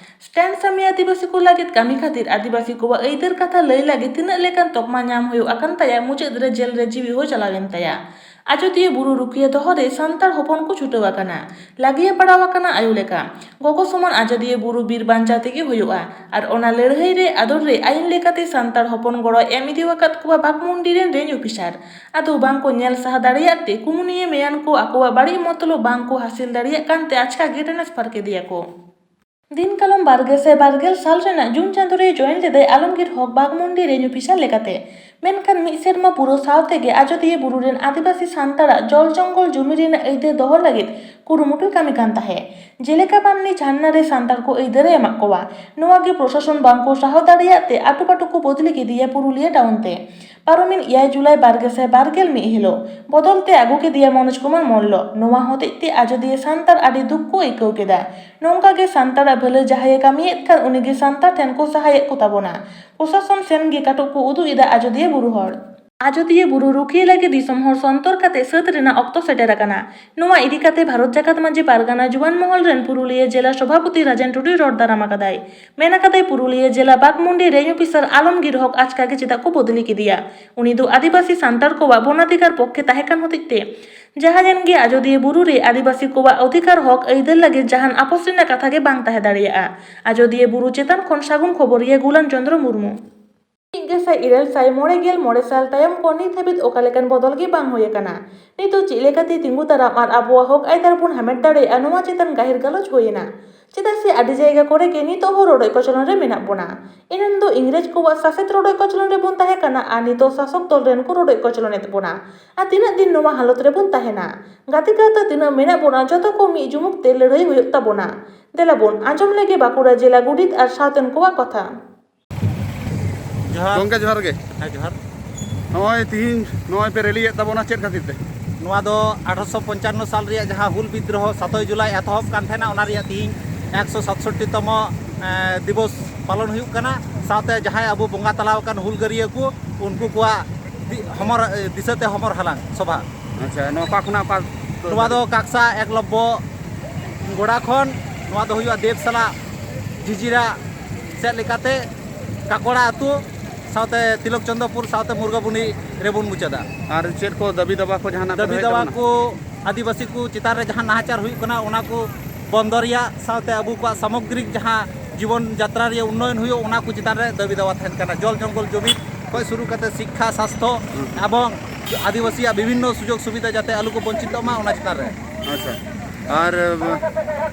ᱥᱴᱮᱱ ᱥᱟᱢᱤ ᱟᱹᱫᱤᱵᱟᱹᱥᱤ ᱠᱚ ᱞᱟᱹᱜᱤᱫ ᱠᱟᱹᱢᱤ ᱠᱷᱟᱹᱛᱤᱨ ᱟᱹᱫᱤᱵᱟᱹᱥᱤ ᱠᱚᱣᱟᱜ ᱟᱹᱭᱫᱟᱹᱨ ᱠᱟᱛᱷᱟ ᱞᱟᱹᱭ ᱞᱟᱹᱜᱤᱫ ᱛᱤᱱᱟᱹᱜ ᱞᱮᱠᱟᱱ ᱛᱚᱠᱢᱟ ᱧᱟᱢ ᱦᱩᱭᱩᱜ ᱟᱠᱟᱱ ᱛᱟᱭᱟ, ᱢᱩᱪᱟᱹᱫ ᱨᱮ ᱡᱮᱞ ᱨᱮ ᱡᱤᱣᱤ ᱦᱚᱸ ᱪᱟᱞᱟᱣᱮᱱ ᱛᱟᱭᱟ᱾ ᱟᱡᱚᱫᱤᱭᱟᱹ ᱵᱩᱨᱩ ᱨᱩᱠᱷᱤᱭᱟᱹ ᱫᱚᱦᱚ ᱨᱮ ᱥᱟᱱᱛᱟᱲ ᱦᱚᱯᱚᱱ ᱠᱚ ᱪᱷᱩᱴᱟᱹᱣ ᱟᱠᱟᱱᱟ᱾ ᱞᱟᱹᱜᱤᱭᱟ ᱯᱟᱲᱟᱣ ᱟᱠᱟᱱᱟ ᱟᱭᱳ ᱞᱮᱠᱟ᱾ ᱜᱚᱜᱚ ᱥᱚᱢᱟᱱ ᱟᱡᱚᱫᱤᱭᱟᱹ ᱵᱩᱨᱩ ᱵᱤᱨ ᱵᱟᱧᱪᱟᱣ ᱛᱮᱜᱮ ᱦᱩᱭᱩᱜᱼᱟ᱾ ᱟᱨ ᱚᱱᱟ ᱞᱟᱹᱲᱦᱟᱹᱭ ᱨᱮ ᱟᱫᱚᱨ ᱨᱮ ᱟᱭᱤᱱ ᱞᱮᱠᱟᱛᱮ ᱥᱟᱱᱛᱟᱲ ᱦᱚᱯᱚᱱ ᱜᱚᱲᱚ ᱮᱢ ᱤᱫᱤ ᱟᱠᱟᱫ ᱠᱚᱣᱟ ᱵᱟᱜᱽᱢᱩᱱᱰᱤ ᱨᱮᱱ ᱨᱮᱧᱡᱽ ᱚᱯᱷᱤᱥᱟᱨ᱾ ᱟᱫᱚ ᱵᱟᱝ ᱠᱚ ᱧᱮᱞ ᱥᱟᱦᱟ ᱫᱟᱲᱮᱭᱟᱜ ᱛᱮ ᱠᱩᱢᱩᱱᱤᱭᱟᱹ ᱢᱮᱭᱟᱱ ᱠᱚ ᱟᱠᱚᱣᱟᱜ ᱵᱟᱹᱲᱤᱡ ᱢᱚᱛᱞᱚᱵ ᱵᱟᱝ ᱠᱚ ᱦᱟᱹᱥᱤᱞ ᱫᱟᱲᱮᱭᱟᱜ ᱠᱟᱱ ᱛᱮ ᱟᱪᱠᱟ ᱜᱮ ᱴᱨᱟᱱᱥᱯᱷᱟᱨ ᱠᱮᱫᱮᱭᱟ ᱠᱚ᱾ ᱫᱤᱱ ᱠᱟᱞᱚᱢ ᱵᱟᱨ ᱜᱮᱥᱟᱭ ᱵᱟᱨ ᱜᱮᱞ ᱥᱟᱞ ᱨᱮᱱᱟᱜ ᱡᱩᱱ ᱪᱟᱸᱫᱳ ᱨᱮ ᱡᱚᱭᱮᱱ ᱞᱮᱫᱟᱭ ᱟᱞᱚᱢᱜᱤᱨ ᱦᱚᱠ ᱵᱟᱜᱽᱢᱩᱱᱰᱤ ᱨᱮᱧᱡᱽ ᱚᱯᱷᱤᱥᱟᱨ ᱞᱮᱠᱟᱛᱮ᱾ ᱢᱮᱱᱠᱷᱟᱱ ᱢᱤᱫ ᱥᱮᱨᱢᱟ ᱯᱩᱨᱟᱹᱣ ᱥᱟᱶ ᱛᱮᱜᱮ ᱟᱡᱚᱫᱤᱭᱟᱹ ᱵᱩᱨᱩ ᱨᱮᱱ ᱟᱹᱫᱤᱵᱟᱹᱥᱤ ᱥᱟᱱᱛᱟᱲᱟᱜ ᱡᱚᱞ ᱡᱚᱝᱜᱚᱞ ᱡᱩᱢᱤ ᱨᱮᱱᱟᱜ ᱟᱹᱭᱫᱟᱹᱨ ᱫᱚᱦᱚ ᱞᱟᱹᱜᱤᱫ ᱠᱩᱨᱩᱢᱩᱴᱩᱭ ᱠᱟᱹᱢᱤ ᱠᱟᱱ ᱛᱟᱦᱮᱸᱫ᱾ ᱡᱮᱞᱮᱠᱟ ᱵᱟᱢᱱᱤ ᱡᱷᱟᱨᱱᱟ ᱨᱮ ᱥᱟᱱᱛᱟᱲ ᱠᱚ ᱟᱹᱭᱫᱟᱹᱨ ᱮ ᱮᱢᱟᱜ ᱠᱚᱣᱟ, ᱱᱚᱣᱟ ᱜᱮ ᱯᱨᱚᱥᱟᱥᱚᱱ ᱵᱟᱝ ᱠᱚ ᱥᱟᱦᱟᱣ ᱫᱟᱲᱮᱭᱟᱜ ᱛᱮ ᱟᱴᱩᱯᱟᱴᱩ ᱠᱚ ᱵᱚᱫᱞᱤ ᱠᱮᱫᱮᱭᱟ ᱯᱩᱨᱩᱞᱤᱭᱟᱹ ᱴᱟᱣᱩᱱ ᱛᱮ᱾ ᱯᱟᱨᱚᱢᱮᱱ ᱮᱭᱟᱭ ᱡᱩᱞᱟᱭ ᱵᱟᱨ ᱜᱮᱥᱟᱭ ᱵᱟᱨ ᱜᱮᱞ ᱢᱤᱫ ᱦᱤᱞᱳᱜ ᱵᱚᱫᱚᱞ ᱛᱮ ᱟᱹᱜᱩ ᱠᱮᱫᱮᱭᱟ ᱢᱚᱱᱳᱡᱽ ᱠᱩᱢᱟᱨ ᱢᱚᱞᱞᱚ᱾ ᱱᱚᱣᱟ ᱦᱚᱛᱮᱡ ᱛᱮ ᱟᱡᱚᱫᱤᱭᱟᱹ ᱥᱟᱱᱛᱟᱲ ᱟᱹᱰᱤ ᱫᱩᱠ ᱠᱚ ᱟᱹᱭᱠᱟᱹᱣ ᱠᱮᱫᱟ᱾ ᱱᱚᱝᱠᱟ ᱜᱮ ᱥᱟᱱᱛᱟᱲᱟᱜ ᱵᱷᱟᱹᱞᱟᱹᱭ ᱡᱟᱦᱟᱸᱭᱮ ᱠᱟᱹᱢᱤᱭᱮᱫ ᱠᱷᱟᱱ ᱩᱱᱤ ᱜᱮ ᱥᱟᱱᱛᱟᱲ ᱴᱷᱮᱱ ᱠᱚ ᱥᱟᱦᱟᱭᱮᱫ ᱠᱚ ᱛᱟᱵᱚᱱᱟ᱾ ᱯᱨᱚᱥᱟᱥᱚᱱ ᱥᱮᱱ ᱜᱮ ᱠᱟᱹᱴᱩᱵ ᱠᱚ ᱩᱫᱩᱜ ᱮᱫᱟ ᱟᱡᱚᱫᱤᱭᱟᱹ ᱵᱩᱨᱩ ᱦᱚᱲ᱾ ᱟᱡᱚᱫᱤᱭᱟᱹ ᱵᱩᱨᱩ ᱨᱩᱠᱷᱤᱭᱟᱹ ᱞᱟᱹᱜᱤᱫ ᱫᱤᱥᱚᱢ ᱦᱚᱲ ᱥᱚᱱᱛᱚᱨ ᱠᱟᱛᱮ ᱥᱟᱹᱛ ᱨᱮᱱᱟᱜ ᱚᱠᱛᱚ ᱥᱮᱴᱮᱨ ᱟᱠᱟᱱᱟ᱾ ᱱᱚᱣᱟ ᱤᱫᱤ ᱠᱟᱛᱮ ᱵᱷᱟᱨᱚᱛ ᱡᱟᱠᱟᱛ ᱢᱟᱹᱡᱷᱤ ᱯᱟᱨᱜᱟᱱᱟ ᱡᱩᱣᱟᱹᱱ ᱢᱚᱦᱚᱞ ᱨᱮᱱ ᱯᱩᱨᱩᱞᱤᱭᱟᱹ ᱡᱮᱞᱟ ᱥᱚᱵᱷᱟᱯᱚᱛᱤ ᱨᱟᱡᱮᱱ ᱴᱩᱰᱩᱭ ᱨᱚᱲ ᱫᱟᱨᱟᱢ ᱟᱠᱟᱫᱟᱭ᱾ ᱢᱮᱱ ᱟᱠᱟᱫᱟᱭ, ᱯᱩᱨᱩᱞᱤᱭᱟᱹ ᱡᱮᱞᱟ ᱵᱟᱜᱽᱢᱩᱱᱰᱤ ᱨᱮᱧᱡᱽ ᱚᱯᱷᱤᱥᱟᱨ ᱟᱞᱚᱢᱜᱤᱨ ᱦᱚᱠ ᱟᱪᱠᱟ ᱜᱮ ᱪᱮᱫᱟᱜ ᱠᱚ ᱵᱚᱫᱞᱤ ᱠᱮᱫᱮᱭᱟ? ᱩᱱᱤ ᱫᱚ ᱟᱹᱫᱤᱵᱟᱹᱥᱤ ᱥᱟᱱᱛᱟᱲ ᱠᱚᱣᱟᱜ ᱵᱚᱱᱟᱫᱷᱤᱠᱟᱨ ᱯᱚᱠᱠᱷᱮ ᱛᱟᱦᱮᱸ ᱠᱟᱱ ᱦᱚᱛᱮᱡ ᱛᱮ ᱡᱟᱦᱟᱸᱭᱮᱱ ᱜᱮ ᱟᱡᱚᱫᱤᱭᱟᱹ ᱵᱩᱨᱩ ᱨᱮ ᱟᱹᱫᱤᱵᱟᱹᱥᱤ ᱠᱚᱣᱟᱜ ᱚᱫᱷᱤᱠᱟᱨ ᱦᱚᱠ ᱟᱹᱭᱫᱟᱹᱨ ᱞᱟᱹᱜᱤᱫ ᱡᱟᱦᱟᱱ ᱟᱯᱚᱥ ᱨᱮᱱᱟᱜ ᱠᱟᱛᱷᱟ ᱜᱮ ᱵᱟᱝ ᱛᱟᱦᱮᱸ ᱫᱟᱲᱮᱭᱟᱜᱼᱟ᱾ ᱟᱡᱚᱫᱤᱭᱟᱹ ᱵᱩᱨᱩ ᱪᱮᱛᱟᱱ ᱠᱷᱚᱱ ᱥᱟᱹᱜᱩᱱ ᱠᱷᱚᱵᱚᱨᱤᱭᱟᱹ ᱜᱩᱞᱟᱱ ᱪᱚᱸᱫᱽᱨᱚ ᱢᱩᱨᱢᱩ᱾ ᱢᱤᱫ ᱜᱮᱥᱟᱭ ᱤᱨᱟᱹᱞ ᱥᱟᱭ ᱢᱚᱬᱮ ᱜᱮᱞ ᱢᱚᱬᱮ ᱥᱟᱞ ᱛᱟᱭᱚᱢ ᱠᱚ ᱱᱤᱛ ᱦᱟᱹᱵᱤᱡ ᱚᱠᱟ ᱞᱮᱠᱟᱱ ᱵᱚᱫᱚᱞ ᱜᱮ ᱵᱟᱝ ᱦᱩᱭ ᱟᱠᱟᱱᱟ᱾ ᱱᱤᱛᱚᱜ ᱪᱮᱫ ᱞᱮᱠᱟᱛᱮ ᱛᱤᱸᱜᱩ ᱫᱟᱨᱟᱢ ᱟᱨ ᱟᱵᱚᱣᱟᱜ ᱦᱚᱠ ᱟᱹᱭᱫᱟᱹᱨ ᱵᱚᱱ ᱦᱟᱢᱮᱴ ᱫᱟᱲᱮᱭᱟᱜᱼᱟ, ᱱᱚᱣᱟ ᱪᱮᱛᱟᱱ ᱜᱟᱹᱦᱤᱨ ᱜᱟᱞᱚᱪ ᱦᱩᱭ ᱮᱱᱟ᱾ ᱪᱮᱫᱟᱜ ᱥᱮ ᱟᱹᱰᱤ ᱡᱟᱭᱜᱟ ᱠᱚᱨᱮ ᱜᱮ ᱱᱤᱛᱚᱜ ᱦᱚᱸ ᱨᱚᱰᱚᱡ ᱠᱚᱪᱞᱚᱱ ᱨᱮ ᱢᱮᱱᱟᱜ ᱵᱚᱱᱟ᱾ ᱮᱱᱟᱱ ᱫᱚ ᱤᱝᱨᱮᱡᱽ ᱠᱚᱣᱟᱜ ᱥᱟᱥᱮᱛ ᱨᱚᱰᱚᱡ ᱠᱚᱪᱞᱚᱱ ᱨᱮᱵᱚᱱ ᱛᱟᱦᱮᱸ ᱠᱟᱱᱟ ᱟᱨ ᱱᱤᱛᱚᱜ ᱥᱟᱥᱚᱠ ᱫᱚᱞ ᱨᱮᱱ ᱠᱚ ᱨᱚᱰᱚᱡ ᱠᱚᱪᱞᱚᱱᱮᱫ ᱵᱚᱱᱟ᱾ ᱟᱨ ᱛᱤᱱᱟᱹᱜ ᱫᱤᱱ ᱱᱚᱣᱟ ᱦᱟᱞᱚᱛ ᱨᱮᱵᱚᱱ ᱛᱟᱦᱮᱱᱟ? ᱜᱟᱛᱮ ᱜᱟᱶᱛᱟ ᱛᱤᱱᱟᱹᱜ ᱢᱮᱱᱟᱜ ᱵᱚᱱᱟ, ᱡᱚᱛᱚ ᱠᱚ ᱢᱤᱫ ᱡᱩᱢᱩᱫ ᱛᱮ ᱞᱟᱹᱲᱦᱟᱹᱭ ᱦᱩᱭᱩᱜ ᱛᱟᱵᱚᱱᱟ᱾ ᱫᱮᱞᱟ ᱵᱚᱱ ᱟᱸᱡᱚᱢ ᱞᱮᱜᱮ ᱵᱟᱸᱠᱩᱲᱟ ᱡᱮᱞᱟ ᱜᱚᱰᱮᱛ ᱟᱨ ᱥᱟᱶᱛᱮᱱ ᱠᱚᱣᱟᱜ ᱠᱟᱛᱷᱟ᱾ ᱡᱚᱦᱟᱨ᱾ ᱜᱚᱝᱠᱮ, ᱡᱚᱦᱟᱨ ᱜᱮ᱾ ᱦᱮᱸ, ᱡᱚᱦᱟᱨ᱾ ᱱᱚᱜᱼᱚᱭ ᱛᱤᱦᱤᱧ ᱱᱚᱜᱼᱚᱭ ᱯᱮ ᱨᱮᱞᱤᱭᱮᱫ ᱛᱟᱵᱚᱱᱟ, ᱪᱮᱫ ᱠᱷᱟᱹᱛᱤᱨ ᱛᱮ? ᱱᱚᱣᱟ ᱫᱚ ᱟᱴᱷᱨᱚᱥᱚ ᱯᱚᱧᱪᱟᱱᱱᱚ ᱥᱟᱞ ᱨᱮᱭᱟᱜ ᱡᱟᱦᱟᱸ ᱦᱩᱞ ᱵᱤᱫᱽᱨᱳᱦᱚ ᱥᱟᱛᱳᱭ ᱡᱩᱞᱟᱭ ᱮᱛᱚᱦᱚᱵ ᱠᱟᱱ ᱛᱟᱦᱮᱱᱟ, ᱚᱱᱟ ᱨᱮᱭᱟᱜ ᱛᱤᱦᱤᱧ ᱮᱠᱥᱚ ᱥᱟᱛᱥᱚᱴᱴᱤ ᱛᱚᱢᱚ, ᱮ, ᱫᱤᱵᱚᱥ ᱯᱟᱞᱚᱱ ᱦᱩᱭᱩᱜ ᱠᱟᱱᱟ᱾ ᱥᱟᱶᱛᱮ ᱡᱟᱦᱟᱸᱭ ᱟᱵᱚ ᱵᱚᱸᱜᱟ ᱛᱟᱞᱟ ᱟᱠᱟᱱ ᱦᱩᱞᱜᱟᱹᱨᱤᱭᱟᱹ ᱠᱚ, ᱩᱱᱠᱩ ᱠᱚᱣᱟᱜ ᱫᱤ-, ᱦᱚᱢᱚᱨ, ᱮ, ᱫᱤᱥᱟᱹᱛᱮ ᱦᱚᱢᱚᱨ ᱦᱟᱞᱟᱝ ᱥᱚᱵᱷᱟ᱾ ᱟᱪᱪᱷᱟ, ᱱᱚᱣᱟ ᱚᱠᱟ ᱠᱷᱚᱱᱟᱜ ᱚᱠᱟ? ᱱᱚᱣᱟ ᱫᱚ ᱠᱟᱠᱥᱟ ᱮᱠᱞᱚᱵᱽᱵᱚ ᱜᱚᱲᱟ ᱠᱷᱚᱱ᱾ ᱱᱚᱣᱟ ᱫᱚ ᱦᱩᱭᱩᱜᱼᱟ ᱫᱮᱵᱽᱥᱟᱞᱟ ᱡᱷᱤᱡᱤᱨᱟ ᱥᱮᱫ ᱞᱮᱠᱟᱛᱮ ᱠᱟᱠᱚᱲᱟ ᱟᱹᱛᱩ, ᱥᱟᱶᱛᱮ ᱛᱤᱞᱚᱠ ᱪᱚᱸᱫᱽᱨᱚᱯᱩᱨ, ᱥᱟᱶᱛᱮ ᱢᱩᱨᱜᱟᱵᱩᱱᱤ ᱨᱮᱵᱚᱱ ᱢᱩᱪᱟᱹᱫᱟ᱾ ᱟᱨ ᱪᱮᱫ ᱠᱚ ᱫᱟᱹᱵᱤ ᱫᱟᱵᱟ ᱠᱚ ᱡᱟᱦᱟᱱᱟᱜ ᱠᱚ ᱫᱟᱹᱵᱤ ᱫᱚᱦᱚᱭ ᱫᱟᱵᱟ ᱛᱟᱵᱚᱱᱟ? ᱠᱚ ᱟᱹᱫᱤᱵᱟᱹᱥᱤ ᱠᱚ ᱪᱮᱛᱟᱱ ᱨᱮ ᱡᱟᱦᱟᱸ ᱱᱟᱦᱟᱪᱟᱨ ᱦᱩᱭᱩᱜ ᱠᱟᱱᱟ, ᱚᱱᱟ ᱠᱚ ᱵᱚᱱᱫᱚ ᱨᱮᱭᱟᱜ, ᱥᱟᱶᱛᱮ ᱟᱵᱚ ᱠᱚᱣᱟᱜ ᱥᱟᱢᱚᱜᱽᱨᱤᱠ ᱡᱟᱦᱟᱸ ᱡᱤᱵᱚᱱ ᱡᱟᱛᱨᱟ ᱨᱮᱭᱟᱜ ᱩᱱᱱᱚᱭᱚᱱ ᱦᱩᱭᱩᱜ, ᱚᱱᱟ ᱠᱚ ᱪᱮᱛᱟᱱ ᱨᱮ ᱫᱟᱹᱵᱤ ᱫᱟᱵᱟ ᱛᱟᱦᱮᱱ ᱠᱟᱱᱟ᱾ ᱡᱚᱞ ᱡᱚᱝᱜᱚᱞ ᱡᱚᱢᱤᱱ ᱠᱷᱚᱱ ᱥᱩᱨᱩ ᱠᱟᱛᱮ ᱥᱤᱠᱠᱷᱟ, ᱥᱟᱥᱛᱷᱚ, ᱦᱩᱸ᱾ ᱮᱵᱚᱝ ᱟᱹᱫᱤᱵᱟᱹᱥᱤᱭᱟᱜ ᱵᱤᱵᱷᱤᱱᱱᱚ ᱥᱩᱡᱳᱜᱽ ᱥᱩᱵᱤᱫᱷᱟ ᱡᱟᱛᱮ ᱟᱞᱚ ᱠᱚ ᱵᱚᱧᱪᱤᱛᱚᱜ ᱢᱟ, ᱚᱱᱟ ᱪᱮᱛᱟᱱ ᱨᱮ᱾ ᱟᱪᱪᱷᱟ, ᱟᱨ, ᱮ,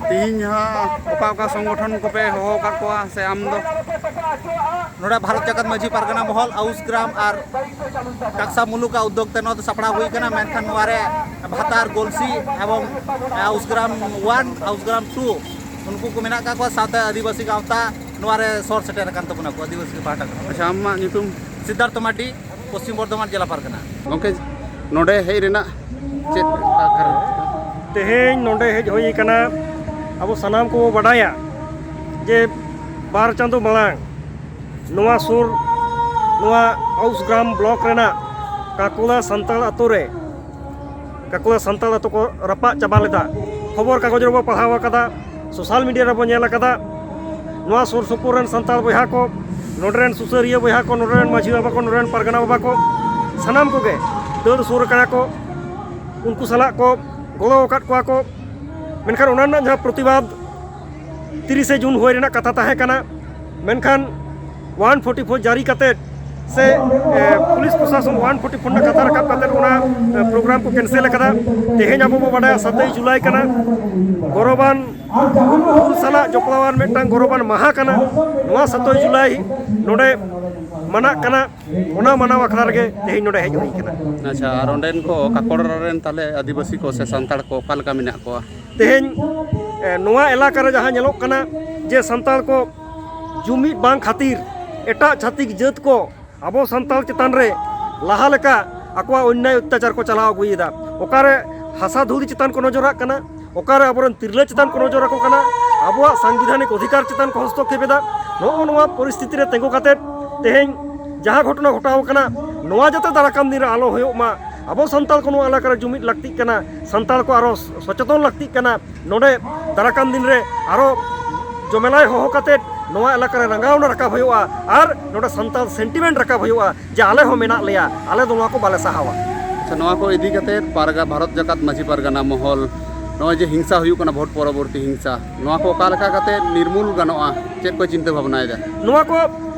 ᱛᱤᱦᱤᱧ ᱦᱟᱸᱜ ᱚᱠᱟ ᱚᱠᱟ ᱥᱚᱝᱜᱚᱴᱷᱚᱱ ᱠᱚᱯᱮ ᱦᱚᱦᱚ ᱟᱠᱟᱫ ᱠᱚᱣᱟ ᱥᱮ ᱟᱢ ᱫᱚ? ᱱᱚᱰᱮ ᱵᱷᱟᱨᱚᱛ ᱡᱟᱠᱟᱛ ᱢᱟᱹᱡᱷᱤ ᱯᱟᱨᱜᱟᱱᱟ ᱢᱚᱦᱚᱞ, ᱟᱣᱩᱥ ᱜᱨᱟᱢ ᱟᱨ ᱠᱟᱠᱥᱟ ᱢᱩᱞᱩᱠᱟᱜ ᱩᱫᱽᱫᱳᱜᱽ ᱛᱮ ᱱᱚᱣᱟ ᱫᱚ ᱥᱟᱯᱲᱟᱣ ᱦᱩᱭ ᱠᱟᱱᱟ, ᱢᱮᱱᱠᱷᱟᱱ ᱱᱚᱣᱟ ᱨᱮ ᱵᱷᱟᱛᱟᱨ, ᱜᱚᱞᱥᱤ ᱮᱵᱚᱝ ᱟᱣᱩᱥ ᱜᱨᱟᱢ ᱳᱣᱟᱱ, ᱟᱣᱩᱥ ᱜᱨᱟᱢ ᱴᱩ, ᱩᱱᱠᱩ ᱠᱚ ᱢᱮᱱᱟᱜ ᱟᱠᱟᱫ ᱠᱚᱣᱟ, ᱥᱟᱶᱛᱮ ᱟᱹᱫᱤᱵᱟᱹᱥᱤ ᱜᱟᱶᱛᱟ ᱱᱚᱣᱟ ᱨᱮ ᱥᱚᱦᱚᱨ ᱥᱮᱴᱮᱨ ᱟᱠᱟᱱ ᱛᱟᱵᱚᱱᱟ ᱠᱚ ᱟᱹᱫᱤᱵᱟᱹᱥᱤ ᱯᱟᱦᱴᱟ ᱠᱷᱚᱱ᱾ ᱟᱪᱪᱷᱟ, ᱟᱢᱟᱜ ᱧᱩᱛᱩᱢ? ᱥᱤᱫᱽᱫᱷᱟᱨᱛᱷᱚ ᱢᱟᱨᱰᱤ, ᱯᱚᱥᱪᱤᱢ ᱵᱚᱨᱫᱷᱚᱢᱟᱱ ᱡᱮᱞᱟ ᱯᱟᱨᱜᱟᱱᱟ᱾ ᱜᱚᱢᱠᱮ, ᱱᱚᱰᱮ ᱦᱮᱡ ᱨᱮᱱᱟᱜ ᱪᱮᱫ ᱠᱟᱨᱚᱱ? ᱛᱮᱦᱮᱧ ᱱᱚᱰᱮ ᱦᱮᱡ ᱦᱩᱭ ᱟᱠᱟᱱᱟ, ᱟᱵᱚ ᱥᱟᱱᱟᱢ ᱠᱚᱵᱚ ᱵᱟᱰᱟᱭᱟ ᱡᱮ ᱵᱟᱨ ᱪᱟᱸᱫᱚ ᱢᱟᱲᱟᱝ ᱱᱚᱣᱟ ᱥᱩᱨ, ᱱᱚᱣᱟ ᱟᱣᱩᱥ ᱜᱨᱟᱢ ᱵᱞᱚᱠ ᱨᱮᱱᱟᱜ ᱠᱟᱠᱩᱞᱟ ᱥᱟᱱᱛᱟᱲ ᱟᱛᱳ ᱨᱮ, ᱠᱟᱠᱩᱞᱟ ᱥᱟᱱᱛᱟᱲ ᱟᱛᱳ ᱠᱚ ᱨᱟᱯᱟᱜ ᱪᱟᱵᱟ ᱞᱮᱫᱟ᱾ ᱠᱷᱚᱵᱚᱨ ᱠᱟᱜᱚᱡᱽ ᱨᱮᱵᱚ ᱯᱟᱲᱦᱟᱣ ᱟᱠᱟᱫᱟ, ᱥᱳᱥᱟᱞ ᱢᱤᱰᱤᱭᱟ ᱨᱮᱵᱚ ᱧᱮᱞ ᱟᱠᱟᱫᱟ᱾ ᱱᱚᱣᱟ ᱥᱩᱨ ᱥᱩᱯᱩᱨ ᱨᱮᱱ ᱥᱟᱱᱛᱟᱲ ᱵᱚᱭᱦᱟ ᱠᱚ, ᱱᱚᱰᱮ ᱨᱮᱱ ᱥᱩᱥᱟᱹᱨᱤᱭᱟᱹ ᱵᱚᱭᱦᱟ ᱠᱚ, ᱱᱚᱰᱮ ᱨᱮᱱ ᱢᱟᱹᱡᱷᱤ ᱵᱟᱵᱟ ᱠᱚ, ᱱᱚᱰᱮ ᱨᱮᱱ ᱯᱟᱨᱜᱟᱱᱟ ᱵᱟᱵᱟ ᱠᱚ, ᱥᱟᱱᱟᱢ ᱠᱚᱜᱮ ᱫᱟᱹᱲ ᱥᱩᱨ ᱟᱠᱟᱱᱟ ᱠᱚ᱾ ᱩᱱᱠᱩ ᱥᱟᱞᱟᱜ ᱠᱚ ᱜᱚᱲᱚ ᱟᱠᱟᱫ ᱠᱚᱣᱟ ᱠᱚ᱾ ᱢᱮᱱᱠᱷᱟᱱ ᱚᱱᱟ ᱨᱮᱱᱟᱜ ᱡᱟᱦᱟᱸ ᱯᱨᱚᱛᱤᱵᱟᱫᱽ ᱛᱤᱨᱤᱥᱮ ᱡᱩᱱ ᱦᱩᱭ ᱨᱮᱱᱟᱜ ᱠᱟᱛᱷᱟ ᱛᱟᱦᱮᱸ ᱠᱟᱱᱟ, ᱢᱮᱱᱠᱷᱟᱱ ᱳᱣᱟᱱ ᱯᱷᱳᱨᱴᱤ ᱯᱷᱳᱨ ᱡᱟᱹᱨᱤ ᱠᱟᱛᱮᱫ ᱥᱮ, ᱮ, ᱯᱩᱞᱤᱥ ᱯᱨᱚᱥᱟᱥᱚᱱ ᱳᱣᱟᱱ ᱯᱷᱳᱨᱴᱤ ᱯᱷᱳᱨ ᱨᱮᱱᱟᱜ ᱠᱟᱛᱷᱟ ᱨᱟᱠᱟᱵ ᱠᱟᱛᱮᱫ ᱚᱱᱟ, ᱮ, ᱯᱨᱳᱜᱨᱟᱢ ᱠᱚ ᱠᱮᱱᱥᱮᱞ ᱟᱠᱟᱫᱟ᱾ ᱛᱮᱦᱮᱧ ᱟᱵᱚ ᱵᱚ ᱵᱟᱰᱟᱭᱟ ᱥᱟᱛᱳᱭ ᱡᱩᱞᱟᱭ ᱠᱟᱱᱟ, ᱜᱚᱨᱚᱵᱟᱱ ᱦᱩᱞ ᱥᱟᱞᱟᱜ ᱡᱚᱯᱲᱟᱣᱟᱱ ᱢᱤᱫᱴᱟᱝ ᱜᱚᱨᱚᱵᱟᱱ ᱢᱟᱦᱟ ᱠᱟᱱᱟ᱾ ᱱᱚᱣᱟ ᱥᱟᱛᱳᱭ ᱡᱩᱞᱟᱭ ᱱᱚᱰᱮ ᱢᱟᱱᱟᱜ ᱠᱟᱱᱟ, ᱚᱱᱟ ᱢᱟᱱᱟᱣ ᱟᱠᱷᱲᱟ ᱨᱮᱜᱮ ᱛᱮᱦᱮᱧ ᱱᱚᱰᱮ ᱦᱮᱡ ᱦᱩᱭ ᱠᱟᱱᱟ᱾ ᱟᱪᱪᱷᱟ, ᱟᱨ ᱚᱸᱰᱮᱱ ᱠᱚ ᱠᱟᱠᱚᱲ ᱨᱮᱱ ᱛᱟᱦᱞᱮ ᱟᱹᱫᱤᱵᱟᱹᱥᱤ ᱠᱚ ᱥᱮ ᱥᱟᱱᱛᱟᱲ ᱠᱚ ᱚᱠᱟ ᱞᱮᱠᱟ ᱢᱮᱱᱟᱜ ᱠᱚᱣᱟ? ᱛᱮᱦᱮᱧ, ᱮ, ᱱᱚᱣᱟ ᱮᱞᱟᱠᱟ ᱨᱮ ᱡᱟᱦᱟᱸ ᱧᱮᱞᱚᱜ ᱠᱟᱱᱟ ᱡᱮ ᱥᱟᱱᱛᱟᱲ ᱠᱚ ᱡᱩᱢᱤᱫ ᱵᱟᱝ ᱠᱷᱟᱹᱛᱤᱨ ᱮᱴᱟᱜ ᱪᱷᱟᱹᱛᱤᱠ ᱡᱟᱹᱛ ᱠᱚ ᱟᱵᱚ ᱥᱟᱱᱛᱟᱲ ᱪᱮᱛᱟᱱ ᱨᱮ ᱞᱟᱦᱟ ᱞᱮᱠᱟ ᱟᱠᱚᱣᱟᱜ ᱚᱱᱱᱭᱟᱭ ᱚᱛᱛᱟᱪᱟᱨ ᱠᱚ ᱪᱟᱞᱟᱣ ᱟᱹᱜᱩᱭᱮᱫᱟ᱾ ᱚᱠᱟᱨᱮ ᱦᱟᱥᱟ ᱫᱷᱩᱲᱤ ᱪᱮᱛᱟᱱ ᱠᱚ ᱱᱚᱡᱚᱨᱟᱜ ᱠᱟᱱᱟ, ᱚᱠᱟᱨᱮ ᱟᱵᱚᱨᱮᱱ ᱛᱤᱨᱞᱟᱹ ᱪᱮᱛᱟᱱ ᱠᱚ ᱱᱚᱡᱚᱨ ᱟᱠᱚ ᱠᱟᱱᱟ, ᱟᱵᱚᱣᱟᱜ ᱥᱟᱝᱵᱤᱫᱷᱟᱱᱤᱠ ᱚᱫᱷᱤᱠᱟᱨ ᱪᱮᱛᱟᱱ ᱠᱚ ᱦᱚᱥᱛᱚᱠᱠᱷᱮᱯ ᱮᱫᱟ᱾ ᱱᱚᱜᱼᱚ ᱱᱚᱣᱟ ᱯᱚᱨᱤᱥᱛᱷᱤᱛᱤ ᱨᱮ ᱛᱤᱸᱜᱩ ᱠᱟᱛᱮᱫ ᱛᱮᱦᱮᱧ ᱡᱟᱦᱟᱸ ᱜᱷᱚᱴᱚᱱᱟ ᱜᱷᱚᱴᱟᱣ ᱟᱠᱟᱱᱟ, ᱱᱚᱣᱟ ᱡᱟᱛᱮ ᱫᱟᱨᱟᱭ ᱠᱟᱱ ᱫᱤᱱ ᱨᱮ ᱟᱞᱚ ᱦᱩᱭᱩᱜ ᱢᱟ, ᱟᱵᱚ ᱥᱟᱱᱛᱟᱲ ᱠᱚ ᱱᱚᱣᱟ ᱮᱞᱟᱠᱟ ᱨᱮ ᱡᱩᱢᱤᱫ ᱞᱟᱹᱠᱛᱤᱜ ᱠᱟᱱᱟ, ᱥᱟᱱᱛᱟᱲ ᱠᱚ ᱟᱨᱚ ᱥᱚᱪᱮᱛᱚᱱ ᱞᱟᱹᱠᱛᱤᱜ ᱠᱟᱱᱟ᱾ ᱱᱚᱰᱮ ᱫᱟᱨᱟᱭ ᱠᱟᱱ ᱫᱤᱱ ᱨᱮ ᱟᱨᱚ ᱡᱚᱢᱮᱞᱟᱭ ᱦᱚᱦᱚ ᱠᱟᱛᱮᱫ ᱱᱚᱣᱟ ᱮᱞᱟᱠᱟ ᱨᱮ ᱨᱟᱸᱜᱟᱣᱱᱟ ᱨᱟᱠᱟᱵ ᱦᱩᱭᱩᱜᱼᱟ ᱟᱨ ᱱᱚᱰᱮ ᱥᱟᱱᱛᱟᱲ ᱥᱮᱱᱴᱤᱢᱮᱱᱴ ᱨᱟᱠᱟᱵ ᱦᱩᱭᱩᱜᱼᱟ ᱡᱮ ᱟᱞᱮ ᱦᱚᱸ ᱢᱮᱱᱟᱜ ᱞᱮᱭᱟ, ᱟᱞᱮ ᱫᱚ ᱱᱚᱣᱟ ᱠᱚ ᱵᱟᱞᱮ ᱥᱟᱦᱟᱣᱟ᱾ ᱟᱪᱪᱷᱟ, ᱱᱚᱣᱟ ᱠᱚ ᱤᱫᱤ ᱠᱟᱛᱮᱫ ᱯᱟᱨᱜᱟ-, ᱵᱷᱟᱨᱚᱛ ᱡᱟᱠᱟᱛ ᱢᱟᱹᱡᱷᱤ ᱯᱟᱨᱜᱟᱱᱟ ᱢᱚᱦᱚᱞ, ᱱᱚᱜᱼᱚᱭ ᱡᱮ ᱦᱤᱝᱥᱟ ᱦᱩᱭᱩᱜ ᱠᱟᱱᱟ, ᱵᱷᱳᱴ ᱯᱚᱨᱚᱵᱚᱨᱛᱤ ᱦᱤᱝᱥᱟ, ᱱᱚᱣᱟ ᱠᱚ ᱚᱠᱟ ᱞᱮᱠᱟ ᱠᱟᱛᱮᱫ ᱱᱤᱨᱢᱩᱞ ᱜᱟᱱᱚᱜᱼᱟ, ᱪᱮᱫ ᱠᱚ ᱪᱤᱱᱛᱟᱹ ᱵᱷᱟᱵᱽᱱᱟᱭᱮᱫᱟ? ᱱᱚᱣᱟ ᱠᱚ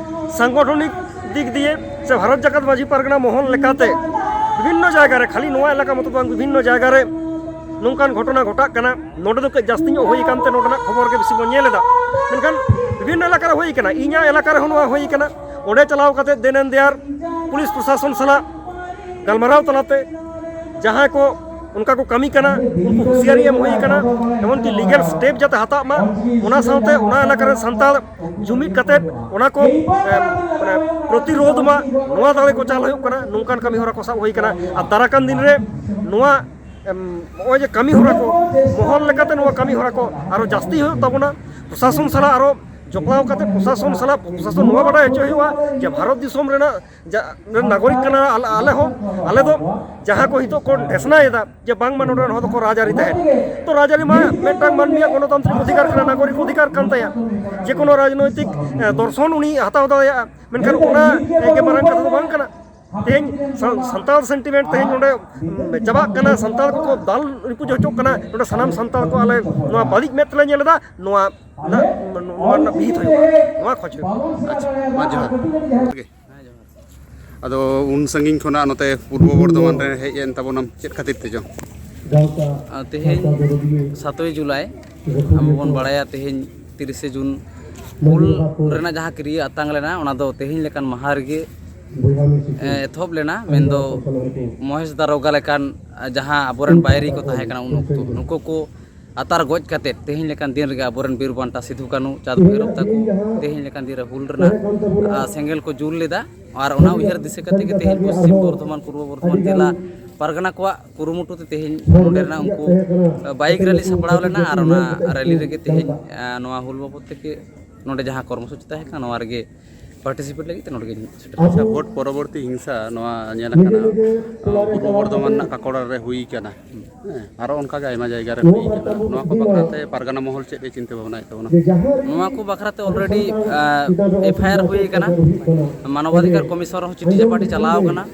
ᱥᱟᱝᱜᱚᱴᱷᱚᱱᱤᱠ ᱫᱤᱠ ᱫᱤᱭᱮ ᱥᱮ ᱵᱷᱟᱨᱚᱛ ᱡᱟᱠᱟᱛ ᱢᱟᱹᱡᱷᱤ ᱯᱟᱨᱜᱟᱱᱟ ᱢᱚᱦᱚᱞ ᱞᱮᱠᱟᱛᱮ ᱵᱤᱵᱷᱤᱱᱱᱚ ᱡᱟᱭᱜᱟ ᱨᱮ, ᱠᱷᱟᱹᱞᱤ ᱱᱚᱣᱟ ᱮᱞᱟᱠᱟ ᱢᱚᱛᱚ ᱵᱟᱝ, ᱵᱤᱵᱷᱤᱱᱱᱚ ᱡᱟᱭᱜᱟ ᱨᱮ ᱱᱚᱝᱠᱟᱱ ᱜᱷᱚᱴᱚᱱᱟ ᱜᱷᱚᱴᱟᱜ ᱠᱟᱱᱟ᱾ ᱱᱚᱰᱮ ᱫᱚ ᱠᱟᱹᱡ ᱡᱟᱹᱥᱛᱤ ᱧᱚᱜ ᱦᱩᱭ ᱟᱠᱟᱱ ᱛᱮ ᱱᱚᱰᱮᱱᱟᱜ ᱠᱷᱚᱵᱚᱨ ᱜᱮ ᱵᱮᱥᱤ ᱵᱚᱱ ᱧᱮᱞ ᱮᱫᱟ᱾ ᱢᱮᱱᱠᱷᱟᱱ ᱵᱤᱵᱷᱤᱱᱱᱚ ᱮᱞᱟᱠᱟ ᱨᱮ ᱦᱩᱭ ᱠᱟᱱᱟ, ᱤᱧᱟᱹᱜ ᱮᱞᱟᱠᱟ ᱨᱮᱦᱚᱸ ᱱᱚᱣᱟ ᱦᱩᱭ ᱠᱟᱱᱟ᱾ ᱚᱸᱰᱮ ᱪᱟᱞᱟᱣ ᱠᱟᱛᱮ ᱫᱮᱱ ᱮᱱ ᱫᱮᱭᱟᱨ ᱯᱩᱞᱤᱥ ᱯᱨᱚᱥᱟᱥᱚᱱ ᱥᱟᱞᱟᱜ ᱜᱟᱞᱢᱟᱨᱟᱣ ᱛᱟᱞᱟᱛᱮ ᱡᱟᱦᱟᱸᱭ ᱠᱚ ᱚᱱᱠᱟ ᱠᱚ ᱠᱟᱹᱢᱤ ᱠᱟᱱᱟ, ᱩᱱᱠᱩ ᱦᱩᱸᱥᱤᱭᱟᱨᱤ ᱮᱢ ᱦᱩᱭ ᱠᱟᱱᱟ, ᱮᱢᱚᱱᱠᱤ ᱞᱤᱜᱮᱞ ᱥᱴᱮᱯ ᱡᱟᱛᱮ ᱦᱟᱛᱟᱜ ᱢᱟ, ᱚᱱᱟ ᱥᱟᱶᱛᱮ ᱚᱱᱟ ᱮᱞᱟᱠᱟ ᱨᱮᱱ ᱥᱟᱱᱛᱟᱲ ᱡᱩᱢᱤᱫ ᱠᱟᱛᱮ ᱚᱱᱟ ᱠᱚ, ᱮ, ᱢᱟᱱᱮ, ᱯᱨᱚᱛᱤᱨᱳᱫᱷ ᱢᱟ, ᱱᱚᱣᱟ ᱫᱟᱲᱮ ᱠᱚ ᱪᱟᱞ ᱦᱩᱭᱩᱜ ᱠᱟᱱᱟ, ᱱᱚᱝᱠᱟᱱ ᱠᱟᱹᱢᱤ ᱦᱚᱨᱟ ᱠᱚ ᱥᱟᱵ ᱦᱩᱭ ᱠᱟᱱᱟ᱾ ᱟᱨ ᱫᱟᱨᱟᱠᱟᱱ ᱫᱤᱱ ᱨᱮ ᱱᱚᱣᱟ, ᱮᱢ, ᱱᱚᱜᱼᱚᱭ ᱡᱮ ᱠᱟᱹᱢᱤ ᱦᱚᱨᱟ ᱠᱚ, ᱢᱚᱦᱚᱞ ᱞᱮᱠᱟᱛᱮ ᱱᱚᱣᱟ ᱠᱟᱹᱢᱤ ᱦᱚᱨᱟ ᱠᱚ ᱟᱨᱚ ᱡᱟᱹᱥᱛᱤ ᱦᱩᱭᱩᱜ ᱛᱟᱵᱚᱱᱟ᱾ ᱯᱨᱚᱥᱟᱥᱚᱱ ᱥᱟᱞᱟᱜ ᱟᱨᱚ ᱡᱚᱯᱲᱟᱣ ᱠᱟᱛᱮ ᱯᱨᱚᱥᱟᱥᱚᱱ ᱥᱟᱞᱟᱜ, ᱯᱨᱚᱥᱟᱥᱚᱱ ᱱᱚᱣᱟ ᱵᱟᱰᱟᱭ ᱦᱚᱪᱚ ᱦᱩᱭᱩᱜᱼᱟ ᱡᱮ ᱵᱷᱟᱨᱚᱛ ᱫᱤᱥᱚᱢ ᱨᱮᱱᱟᱜ ᱡᱟ-, ᱨᱮᱱ ᱱᱟᱜᱚᱨᱤᱠ ᱠᱟᱱᱟ ᱟᱞᱮ, ᱟᱞᱮ ᱦᱚᱸ, ᱟᱞᱮ ᱫᱚ ᱡᱟᱦᱟᱸ ᱠᱚ ᱱᱤᱛᱚᱜ ᱠᱚ ᱰᱷᱮᱥᱱᱟᱭᱮᱫᱟ ᱡᱮ ᱵᱟᱝᱢᱟ ᱱᱚᱰᱮ ᱨᱮᱱ ᱦᱚᱲ ᱫᱚᱠᱚ ᱨᱟᱡᱽᱟᱹᱨᱤ ᱛᱟᱦᱮᱸᱫ, ᱛᱚ ᱨᱟᱡᱽᱟᱹᱨᱤ ᱢᱟ ᱢᱤᱫᱴᱟᱝ ᱢᱟᱹᱱᱢᱤᱭᱟᱜ ᱜᱚᱱᱚᱛᱟᱱᱛᱨᱤᱠ ᱚᱫᱷᱤᱠᱟᱨ ᱠᱟᱱᱟ, ᱱᱟᱜᱚᱨᱤᱠ ᱚᱫᱷᱤᱠᱟᱨ ᱠᱟᱱ ᱛᱟᱭᱟ, ᱡᱮ ᱠᱳᱱᱳ ᱨᱟᱡᱽᱱᱳᱭᱛᱤᱠ, ᱮ, ᱫᱚᱨᱥᱚᱱ ᱩᱱᱤ ᱦᱟᱛᱟᱣ ᱫᱟᱲᱮᱭᱟᱜᱼᱟ᱾ ᱢᱮᱱᱠᱷᱟᱱ ᱚᱱᱟ ᱜᱮ ᱢᱟᱨᱟᱝ ᱠᱟᱛᱷᱟ ᱫᱚ ᱵᱟᱝ ᱠᱟᱱᱟ᱾ ᱛᱮᱦᱮᱧ ᱥᱟ-, ᱥᱟᱱᱛᱟᱲ ᱥᱮᱱᱴᱤᱢᱮᱱᱴ ᱛᱮᱦᱮᱧ ᱱᱚᱰᱮ, ᱩᱸ, ᱪᱟᱵᱟᱜ ᱠᱟᱱᱟ, ᱥᱟᱱᱛᱟᱲ ᱠᱚᱠᱚ ᱫᱟᱞ ᱨᱤᱯᱩᱡ ᱦᱚᱪᱚᱜ ᱠᱟᱱᱟ᱾ ᱱᱚᱰᱮ ᱥᱟᱱᱟᱢ ᱥᱟᱱᱛᱟᱲ ᱠᱚ ᱟᱞᱮ ᱱᱚᱣᱟ ᱵᱟᱹᱲᱤᱡ ᱢᱮᱫ ᱛᱮᱞᱮ ᱧᱮᱞ ᱮᱫᱟ, ᱱᱚᱣᱟ ᱨᱮᱱᱟᱜ, ᱱᱚᱣᱟ ᱨᱮᱱᱟᱜ ᱵᱤᱦᱤᱛ ᱦᱩᱭᱩᱜᱼᱟ, ᱱᱚᱣᱟ ᱠᱷᱚᱡ ᱦᱩᱭᱩᱜᱼᱟ᱾ ᱟᱪᱪᱷᱟ, ᱢᱟ ᱡᱚᱦᱟᱨ᱾ ᱦᱮᱸ, ᱡᱚᱦᱟᱨ᱾ ᱟᱫᱚ ᱩᱱ ᱥᱟᱺᱜᱤᱧ ᱠᱷᱚᱱᱟᱜ ᱱᱚᱛᱮ ᱯᱩᱨᱵᱚ ᱵᱚᱨᱫᱷᱚᱢᱟᱱ ᱨᱮ ᱦᱮᱡ ᱮᱱ ᱛᱟᱵᱚᱱᱟᱢ, ᱪᱮᱫ ᱠᱷᱟᱹᱛᱤᱨ ᱛᱮ ᱪᱚᱝ? ᱟᱨ ᱛᱮᱦᱮᱧ ᱥᱟᱛᱳᱭ ᱡᱩᱞᱟᱭ, ᱟᱵᱚ ᱵᱚᱱ ᱵᱟᱲᱟᱭᱟ ᱛᱮᱦᱮᱧ ᱛᱤᱨᱤᱥᱮ ᱡᱩᱱ ᱦᱩᱞ ᱨᱮᱱᱟᱜ ᱡᱟᱦᱟᱸ ᱠᱤᱨᱭᱟᱹ ᱟᱛᱟᱝ ᱞᱮᱱᱟ, ᱚᱱᱟ ᱫᱚ ᱛᱮᱦᱮᱧ ᱞᱮᱠᱟᱱ ᱢᱟᱦᱟ ᱨᱮᱜᱮ, ᱮ, ᱮᱛᱚᱦᱚᱵ ᱞᱮᱱᱟ᱾ ᱢᱮᱱᱫᱚ ᱢᱚᱦᱮᱥ ᱫᱟᱨᱚᱜᱟ ᱞᱮᱠᱟᱱ, ᱟ, ᱡᱟᱦᱟᱸ ᱟᱵᱚᱨᱮᱱ ᱵᱟᱹᱭᱨᱤ ᱠᱚ ᱛᱟᱦᱮᱸ ᱠᱟᱱᱟ ᱩᱱ ᱚᱠᱛᱚ, ᱱᱩᱠᱩ ᱠᱚ ᱟᱛᱟᱨ ᱜᱚᱡ ᱠᱟᱛᱮᱫ ᱛᱮᱦᱮᱧ ᱞᱮᱠᱟᱱ ᱫᱤᱱ ᱨᱮᱜᱮ ᱟᱵᱚᱨᱮᱱ ᱵᱤᱨ ᱵᱟᱱᱴᱟ ᱥᱤᱫᱷᱩ ᱠᱟᱹᱱᱦᱩ, ᱪᱟᱸᱫᱽ ᱵᱷᱳᱭᱨᱚᱵ ᱛᱟᱠᱚ ᱛᱮᱦᱮᱧ ᱞᱮᱠᱟᱱ ᱫᱤᱱ ᱨᱮ ᱦᱩᱞ ᱨᱮᱱᱟᱜ, ᱟ, ᱥᱮᱸᱜᱮᱞ ᱠᱚ ᱡᱩᱞ ᱞᱮᱫᱟ᱾ ᱟᱨ ᱚᱱᱟ ᱩᱭᱦᱟᱹᱨ ᱫᱤᱥᱟᱹ ᱠᱟᱛᱮ ᱜᱮ ᱛᱮᱦᱮᱧ ᱯᱚᱥᱪᱤᱢ ᱵᱚᱨᱫᱷᱚᱢᱟᱱ, ᱯᱩᱨᱵᱚ ᱵᱚᱨᱫᱷᱚᱢᱟᱱ ᱡᱮᱞᱟ ᱯᱟᱨᱜᱟᱱᱟ ᱠᱚᱣᱟᱜ ᱠᱩᱨᱩᱢᱩᱴᱩ ᱛᱮ ᱛᱮᱦᱮᱧ ᱱᱚᱰᱮ ᱨᱮᱱᱟᱜ ᱩᱱᱠᱩ, ᱟ, ᱵᱟᱭᱤᱠ ᱨᱮᱞᱤ ᱥᱟᱯᱲᱟᱣ ᱞᱮᱱᱟ᱾ ᱟᱨ ᱚᱱᱟ ᱨᱮᱞᱤ ᱨᱮᱜᱮ ᱛᱮᱦᱮᱧ, ᱟ, ᱱᱚᱣᱟ ᱦᱩᱞ ᱵᱟᱵᱚᱫ ᱛᱮᱜᱮ ᱱᱚᱰᱮ ᱡᱟᱦᱟᱸ ᱠᱚᱨᱢᱚᱥᱩᱪᱤ ᱛᱟᱦᱮᱸ ᱠᱟᱱᱟ, ᱱᱚᱣᱟ ᱨᱮᱜᱮ ᱯᱟᱨᱴᱤᱥᱤᱯᱮᱴ ᱞᱟᱹᱜᱤᱫ ᱛᱮ ᱱᱚᱰᱮ ᱜᱮᱧ ᱥᱮᱴᱮᱨ ᱟᱪᱪᱷᱟ, ᱠᱟᱱᱟ᱾ ᱵᱷᱳᱴ ᱯᱚᱨᱚᱵᱚᱨᱛᱤ ᱦᱤᱝᱥᱟ ᱱᱚᱣᱟ ᱧᱮᱞ ᱟᱠᱟᱱᱟ, ᱟᱸ, ᱯᱩᱨᱵᱚ ᱵᱚᱨᱫᱷᱚᱢᱟᱱ ᱨᱮᱱᱟᱜ ᱠᱟᱠᱚᱲᱟ ᱨᱮ ᱦᱩᱭ ᱠᱟᱱᱟ᱾ ᱦᱮᱸ, ᱟᱨᱚ ᱚᱱᱠᱟ ᱜᱮ ᱟᱭᱢᱟ ᱡᱟᱭᱜᱟ ᱨᱮ ᱦᱩᱭ ᱠᱟᱱᱟ᱾ ᱱᱚᱣᱟ ᱠᱚ ᱵᱟᱠᱷᱨᱟ ᱛᱮ ᱯᱟᱨᱜᱟᱱᱟ ᱢᱚᱦᱚᱞ ᱪᱮᱫ ᱮ ᱪᱤᱱᱛᱟᱹ ᱵᱷᱟᱵᱽᱱᱟᱭᱮᱫ ᱛᱟᱵᱚᱱᱟ? ᱱᱚᱣᱟ ᱠᱚ ᱵᱟᱠᱷᱨᱟ ᱛᱮ already, ᱟᱸ, FIR ᱦᱩᱭ ᱠᱟᱱᱟ, ᱢᱟᱱᱚᱵᱟᱫᱷᱤᱠᱟᱨ ᱠᱚᱢᱤᱥᱚᱱ ᱨᱮᱦᱚᱸ ᱪᱤᱴᱷᱤ ᱪᱟᱯᱟᱴᱷᱤ ᱪᱟᱞᱟᱣ ᱠᱟᱱᱟ᱾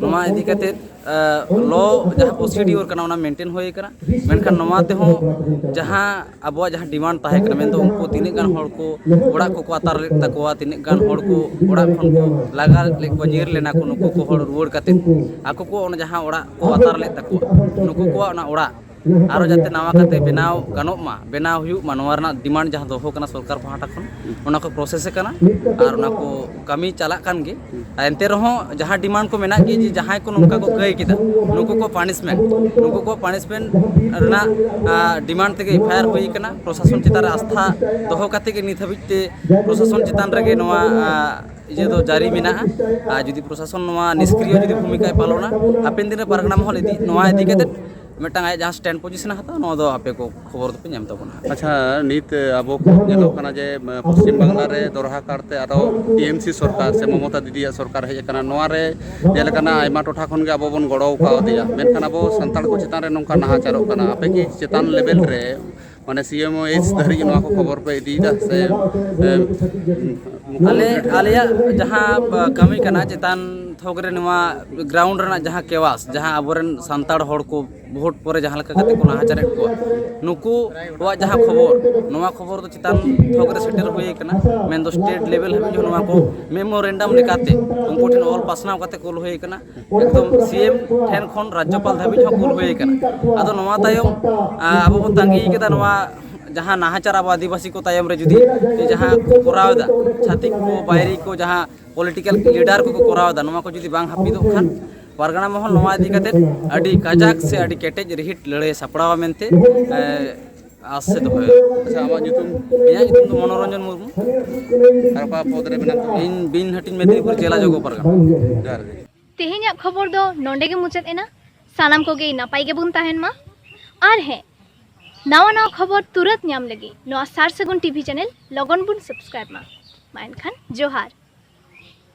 ᱱᱚᱣᱟ ᱤᱫᱤ ᱠᱟᱛᱮ, ᱟᱸ, ᱞᱚ ᱡᱟᱦᱟᱸ ᱯᱨᱚᱥᱤᱰᱤᱭᱳᱨ ᱠᱟᱱᱟ, ᱚᱱᱟ ᱢᱮᱱᱴᱮᱱ ᱦᱩᱭ ᱠᱟᱱᱟ᱾ ᱢᱮᱱᱠᱷᱟᱱ ᱱᱚᱣᱟ ᱛᱮᱦᱚᱸ ᱡᱟᱦᱟᱸ ᱟᱵᱚᱣᱟᱜ ᱡᱟᱦᱟᱸ ᱰᱤᱢᱟᱱᱰ ᱛᱟᱦᱮᱸ ᱠᱟᱱᱟ, ᱢᱮᱱᱫᱚ ᱩᱱᱠᱩ ᱛᱤᱱᱟᱹᱜ ᱜᱟᱱ ᱦᱚᱲ ᱠᱚ ᱚᱲᱟᱜ ᱠᱚᱠᱚ ᱟᱛᱟᱨ ᱞᱮᱫ ᱛᱟᱠᱚᱣᱟ, ᱛᱤᱱᱟᱹᱜ ᱜᱟᱱ ᱦᱚᱲ ᱠᱚ ᱚᱲᱟᱜ ᱠᱷᱚᱱ ᱠᱚ ᱞᱟᱜᱟ ᱞᱮᱫ ᱠᱚᱣᱟ, ᱧᱤᱨ ᱞᱮᱱᱟ ᱠᱚ, ᱱᱩᱠᱩ ᱠᱚ ᱦᱚᱲ ᱨᱩᱣᱟᱹᱲ ᱠᱟᱛᱮ ᱟᱠᱚ ᱠᱚ ᱚᱱᱟ ᱡᱟᱦᱟᱸ ᱚᱲᱟᱜ ᱠᱚ ᱟᱛᱟᱨ ᱞᱮᱫ ᱛᱟᱠᱚᱣᱟ, ᱱᱩᱠᱩ ᱠᱚᱣᱟᱜ ᱚᱱᱟ ᱚᱲᱟᱜ ᱟᱨᱚ ᱡᱟᱛᱮ ᱱᱟᱣᱟ ᱠᱟᱛᱮ ᱵᱮᱱᱟᱣ ᱜᱟᱱᱚᱜ ᱢᱟ, ᱵᱮᱱᱟᱣ ᱦᱩᱭᱩᱜ ᱢᱟ, ᱱᱚᱣᱟ ᱨᱮᱱᱟᱜ ᱰᱤᱢᱟᱱᱰ ᱡᱟᱦᱟᱸ ᱫᱚᱦᱚ ᱠᱟᱱᱟ ᱥᱚᱨᱠᱟᱨ ᱯᱟᱦᱴᱟ ᱠᱷᱚᱱ, ᱚᱱᱟ ᱠᱚ ᱯᱨᱚᱥᱮᱥ ᱟᱠᱟᱱᱟ ᱟᱨ ᱚᱱᱟ ᱠᱚ ᱠᱟᱹᱢᱤ ᱪᱟᱞᱟᱜ ᱠᱟᱱ ᱜᱮ᱾ ᱟᱨ ᱮᱱᱛᱮ ᱨᱮᱦᱚᱸ ᱡᱟᱦᱟᱸ ᱰᱤᱢᱟᱱᱰ ᱠᱚ ᱢᱮᱱᱟᱜ ᱜᱮ, ᱡᱮ ᱡᱟᱦᱟᱸᱭ ᱠᱚ ᱱᱚᱝᱠᱟ ᱠᱚ ᱠᱟᱹᱭ ᱠᱮᱫᱟ, ᱱᱩᱠᱩ ᱠᱚ ᱯᱟᱱᱤᱥᱢᱮᱱᱴ, ᱱᱩᱠᱩ ᱠᱚ ᱯᱟᱱᱤᱥᱢᱮᱱᱴ ᱨᱮᱱᱟᱜ ᱰᱤᱢᱟᱱᱰ ᱛᱮᱜᱮ ᱮᱯᱷ ᱟᱭ ᱟᱨ ᱦᱩᱭ ᱠᱟᱱᱟ᱾ ᱯᱨᱚᱥᱟᱥᱚᱱ ᱪᱮᱛᱟᱱ ᱨᱮ ᱟᱥᱛᱷᱟ ᱫᱚᱦᱚ ᱠᱟᱛᱮ ᱜᱮ ᱱᱤᱛ ᱦᱟᱹᱵᱤᱡ ᱛᱮ ᱯᱨᱚᱥᱟᱥᱚᱱ ᱪᱮᱛᱟᱱ ᱨᱮᱜᱮ ᱱᱚᱣᱟ ᱤᱭᱟᱹ ᱫᱚ ᱡᱟᱹᱨᱤ ᱢᱮᱱᱟᱜᱼᱟ᱾ ᱟᱨ ᱡᱩᱫᱤ ᱯᱨᱚᱥᱟᱥᱚᱱ ᱱᱚᱣᱟ ᱱᱤᱥᱠᱨᱤᱭᱚ ᱡᱩᱫᱤ ᱵᱷᱩᱢᱤᱠᱟᱭ ᱯᱟᱞᱚᱱᱟ, ᱦᱟᱯᱮᱱ ᱫᱤᱱ ᱨᱮ ᱯᱟᱨᱜᱟᱱᱟ ᱢᱚᱦᱚᱞ ᱤᱫᱤ, ᱱᱚᱣᱟ ᱤᱫᱤ ᱠᱟᱛᱮ ᱢᱤᱫᱴᱟᱝ ᱟᱭᱟᱜ ᱡᱟᱦᱟᱸ ᱥᱴᱮᱱᱰ ᱯᱚᱡᱤᱥᱚᱱ ᱮ ᱦᱟᱛᱟᱣᱟ, ᱱᱚᱣᱟ ᱫᱚ ᱟᱯᱮ ᱠᱚ ᱠᱷᱚᱵᱚᱨ ᱫᱚᱯᱮ ᱧᱟᱢ ᱛᱟᱵᱚᱱᱟ᱾ ᱟᱪᱪᱷᱟ, ᱱᱤᱛ ᱟᱵᱚ ᱠᱚ ᱧᱮᱞᱚᱜ ᱠᱟᱱᱟ ᱡᱮ, ᱯᱚᱥᱪᱤᱢ ᱵᱟᱝᱞᱟ ᱨᱮ ᱫᱚᱨᱦᱟ ᱠᱟᱨᱛᱮ ᱟᱨᱚ ᱴᱤ ᱮᱢ ᱥᱤ ᱥᱚᱨᱠᱟᱨ ᱥᱮ ᱢᱚᱢᱚᱛᱟ ᱫᱤᱫᱤᱭᱟᱜ ᱥᱚᱨᱠᱟᱨ ᱦᱮᱡ ᱟᱠᱟᱱᱟ᱾ ᱱᱚᱣᱟ ᱨᱮ ᱧᱮᱞ ᱟᱠᱟᱱᱟ, ᱟᱭᱢᱟ ᱴᱚᱴᱷᱟ ᱠᱷᱚᱱ ᱜᱮ ᱟᱵᱚ ᱵᱚᱱ ᱜᱚᱲᱚ ᱠᱟᱣᱫᱮᱭᱟ, ᱢᱮᱱᱠᱷᱟᱱ ᱟᱵᱚ ᱥᱟᱱᱛᱟᱲ ᱠᱚ ᱪᱮᱛᱟᱱ ᱨᱮ ᱱᱚᱝᱠᱟ ᱱᱟᱦᱟᱪᱟᱨᱚᱜ ᱠᱟᱱᱟ᱾ ᱟᱯᱮ ᱠᱤ ᱪᱮᱛᱟᱱ ᱞᱮᱵᱮᱞ ᱨᱮ, ᱢᱟᱱᱮ, ᱥᱤ ᱮᱢ ᱳ ᱮᱭᱤᱪ ᱫᱷᱟᱹᱨᱤᱡ ᱱᱚᱣᱟ ᱠᱚ ᱠᱷᱚᱵᱚᱨ ᱯᱮ ᱤᱫᱤᱭᱮᱫᱟ ᱥᱮ, ᱮ, ᱟᱞᱮ, ᱟᱞᱮᱭᱟᱜ ᱡᱟᱦᱟᱸ, ᱟ, ᱠᱟᱹᱢᱤ ᱠᱟᱱᱟ, ᱪᱮᱛᱟᱱ ᱛᱷᱚᱠ ᱨᱮ ᱱᱚᱣᱟ ᱜᱨᱟᱣᱩᱱᱰ ᱨᱮᱱᱟᱜ ᱡᱟᱦᱟᱸ ᱠᱮᱣᱟᱥ, ᱡᱟᱦᱟᱸ ᱟᱵᱚᱨᱮᱱ ᱥᱟᱱᱛᱟᱲ ᱦᱚᱲ ᱠᱚ ᱵᱷᱳᱴ ᱯᱚᱨᱮ ᱡᱟᱦᱟᱸ ᱞᱮᱠᱟ ᱠᱟᱛᱮ ᱠᱚ ᱱᱟᱦᱟᱪᱟᱨᱮᱫ ᱠᱚᱣᱟ, ᱱᱩᱠᱩᱣᱟᱜ ᱡᱟᱦᱟᱸ ᱠᱷᱚᱵᱚᱨ, ᱱᱚᱣᱟ ᱠᱷᱚᱵᱚᱨ ᱫᱚ ᱪᱮᱛᱟᱱ ᱛᱷᱚᱠ ᱨᱮ ᱥᱮᱴᱮᱨ ᱦᱩᱭ ᱟᱠᱟᱱᱟ, ᱢᱮᱱᱫᱚ ᱥᱴᱮᱴ ᱞᱮᱵᱮᱞ ᱦᱟᱹᱵᱤᱡ ᱦᱚᱸ ᱱᱚᱣᱟ ᱠᱚ ᱢᱮᱢᱳᱨᱮᱱᱰᱟᱢ ᱞᱮᱠᱟᱛᱮ ᱩᱱᱠᱩ ᱴᱷᱮᱱ ᱚᱞ ᱯᱟᱥᱱᱟᱣ ᱠᱟᱛᱮ ᱠᱩᱞ ᱦᱩᱭ ᱟᱠᱟᱱᱟ᱾ ᱮᱠᱫᱚᱢ ᱥᱤ ᱮᱢ ᱴᱷᱮᱱ ᱠᱷᱚᱱ ᱨᱟᱡᱽᱡᱚᱯᱟᱞ ᱫᱷᱟᱹᱵᱤᱡ ᱦᱚᱸ ᱠᱩᱞ ᱦᱩᱭ ᱟᱠᱟᱱᱟ᱾ ᱟᱫᱚ ᱱᱚᱣᱟ ᱛᱟᱭᱚᱢ, ᱟ, ᱟᱵᱚ ᱵᱚᱱ ᱛᱟᱺᱜᱤ ᱠᱮᱫᱟ, ᱱᱚᱣᱟ ᱡᱟᱦᱟᱸ ᱱᱟᱦᱟᱪᱟᱨ ᱟᱵᱚ ᱟᱹᱫᱤᱵᱟᱹᱥᱤ ᱠᱚ ᱛᱟᱭᱚᱢ ᱨᱮ ᱡᱩᱫᱤ ᱡᱟᱦᱟᱸ ᱠᱚ ᱠᱚᱨᱟᱣ ᱮᱫᱟ, ᱪᱷᱟᱹᱛᱤᱠ ᱠᱚ, ᱵᱟᱭᱨᱤ ᱠᱚ, ᱡᱟᱦᱟᱸ ᱯᱚᱞᱤᱴᱤᱠᱮᱞ ᱞᱤᱰᱟᱨ ᱠᱚᱠᱚ ᱠᱚᱨᱟᱣ ᱮᱫᱟ, ᱱᱚᱣᱟ ᱠᱚ ᱡᱩᱫᱤ ᱵᱟᱝ ᱦᱟᱹᱯᱤᱫᱚᱜ ᱠᱷᱟᱱ, ᱯᱟᱨᱜᱟᱱᱟ ᱢᱚᱦᱚᱞ ᱱᱚᱣᱟ ᱤᱫᱤ ᱠᱟᱛᱮ ᱟᱹᱰᱤ ᱠᱟᱡᱟᱠ ᱥᱮ ᱟᱹᱰᱤ ᱠᱮᱴᱮᱡ ᱨᱤᱦᱤᱴ ᱞᱟᱹᱲᱦᱟᱹᱭ ᱥᱟᱯᱲᱟᱣᱟ ᱢᱮᱱᱛᱮ, ᱮ, ᱟᱥ ᱥᱮ ᱫᱚᱦᱚᱭᱟ᱾ ᱟᱪᱪᱷᱟ, ᱟᱢᱟᱜ ᱧᱩᱛᱩᱢ? ᱤᱧᱟᱹᱜ ᱧᱩᱛᱩᱢ ᱫᱚ ᱢᱚᱱᱳᱨᱚᱧᱡᱚᱱ ᱢᱩᱨᱢᱩ᱾ ᱟᱨ ᱚᱠᱟ ᱯᱚᱫᱽ ᱨᱮ ᱢᱮᱱᱟᱜ ᱛᱟᱢᱟ? ᱤᱧ ᱵᱤᱱ ᱦᱟᱹᱴᱤᱧ ᱢᱮᱫᱽᱱᱤᱯᱩᱨ ᱡᱮᱞᱟ ᱡᱚᱜᱚ ᱯᱟᱨᱜᱟᱱᱟ᱾ ᱡᱚᱦᱟᱨ ᱜᱮ᱾ ᱛᱮᱦᱮᱧᱟᱜ ᱠᱷᱚᱵᱚᱨ ᱫᱚ ᱱᱚᱸᱰᱮ ᱜᱮ ᱢᱩᱪᱟᱹᱫ ᱮᱱᱟ᱾ ᱥᱟᱱᱟᱢ ᱠᱚᱜᱮ ᱱᱟᱯᱟᱭ ᱜᱮᱵᱚᱱ ᱛᱟᱦᱮᱱ ᱢᱟ᱾ ᱟᱨ ᱦᱮᱸ, ᱱᱟᱣᱟ ᱱᱟᱣᱟ ᱠᱷᱚᱵᱚᱨ ᱛᱩᱨᱟᱹᱛ ᱧᱟᱢ ᱞᱟᱹᱜᱤᱫ ᱱᱚᱣᱟ ᱥᱟᱨ ᱥᱟᱹᱜᱩᱱ ᱴᱤᱵᱷᱤ ᱪᱮᱱᱮᱞ ᱞᱚᱜᱚᱱ ᱵᱚᱱ ᱥᱟᱵᱥᱠᱨᱟᱭᱤᱵ ᱢᱟ᱾ ᱢᱟ ᱮᱱᱠᱷᱟᱱ ᱡᱚᱦᱟᱨ᱾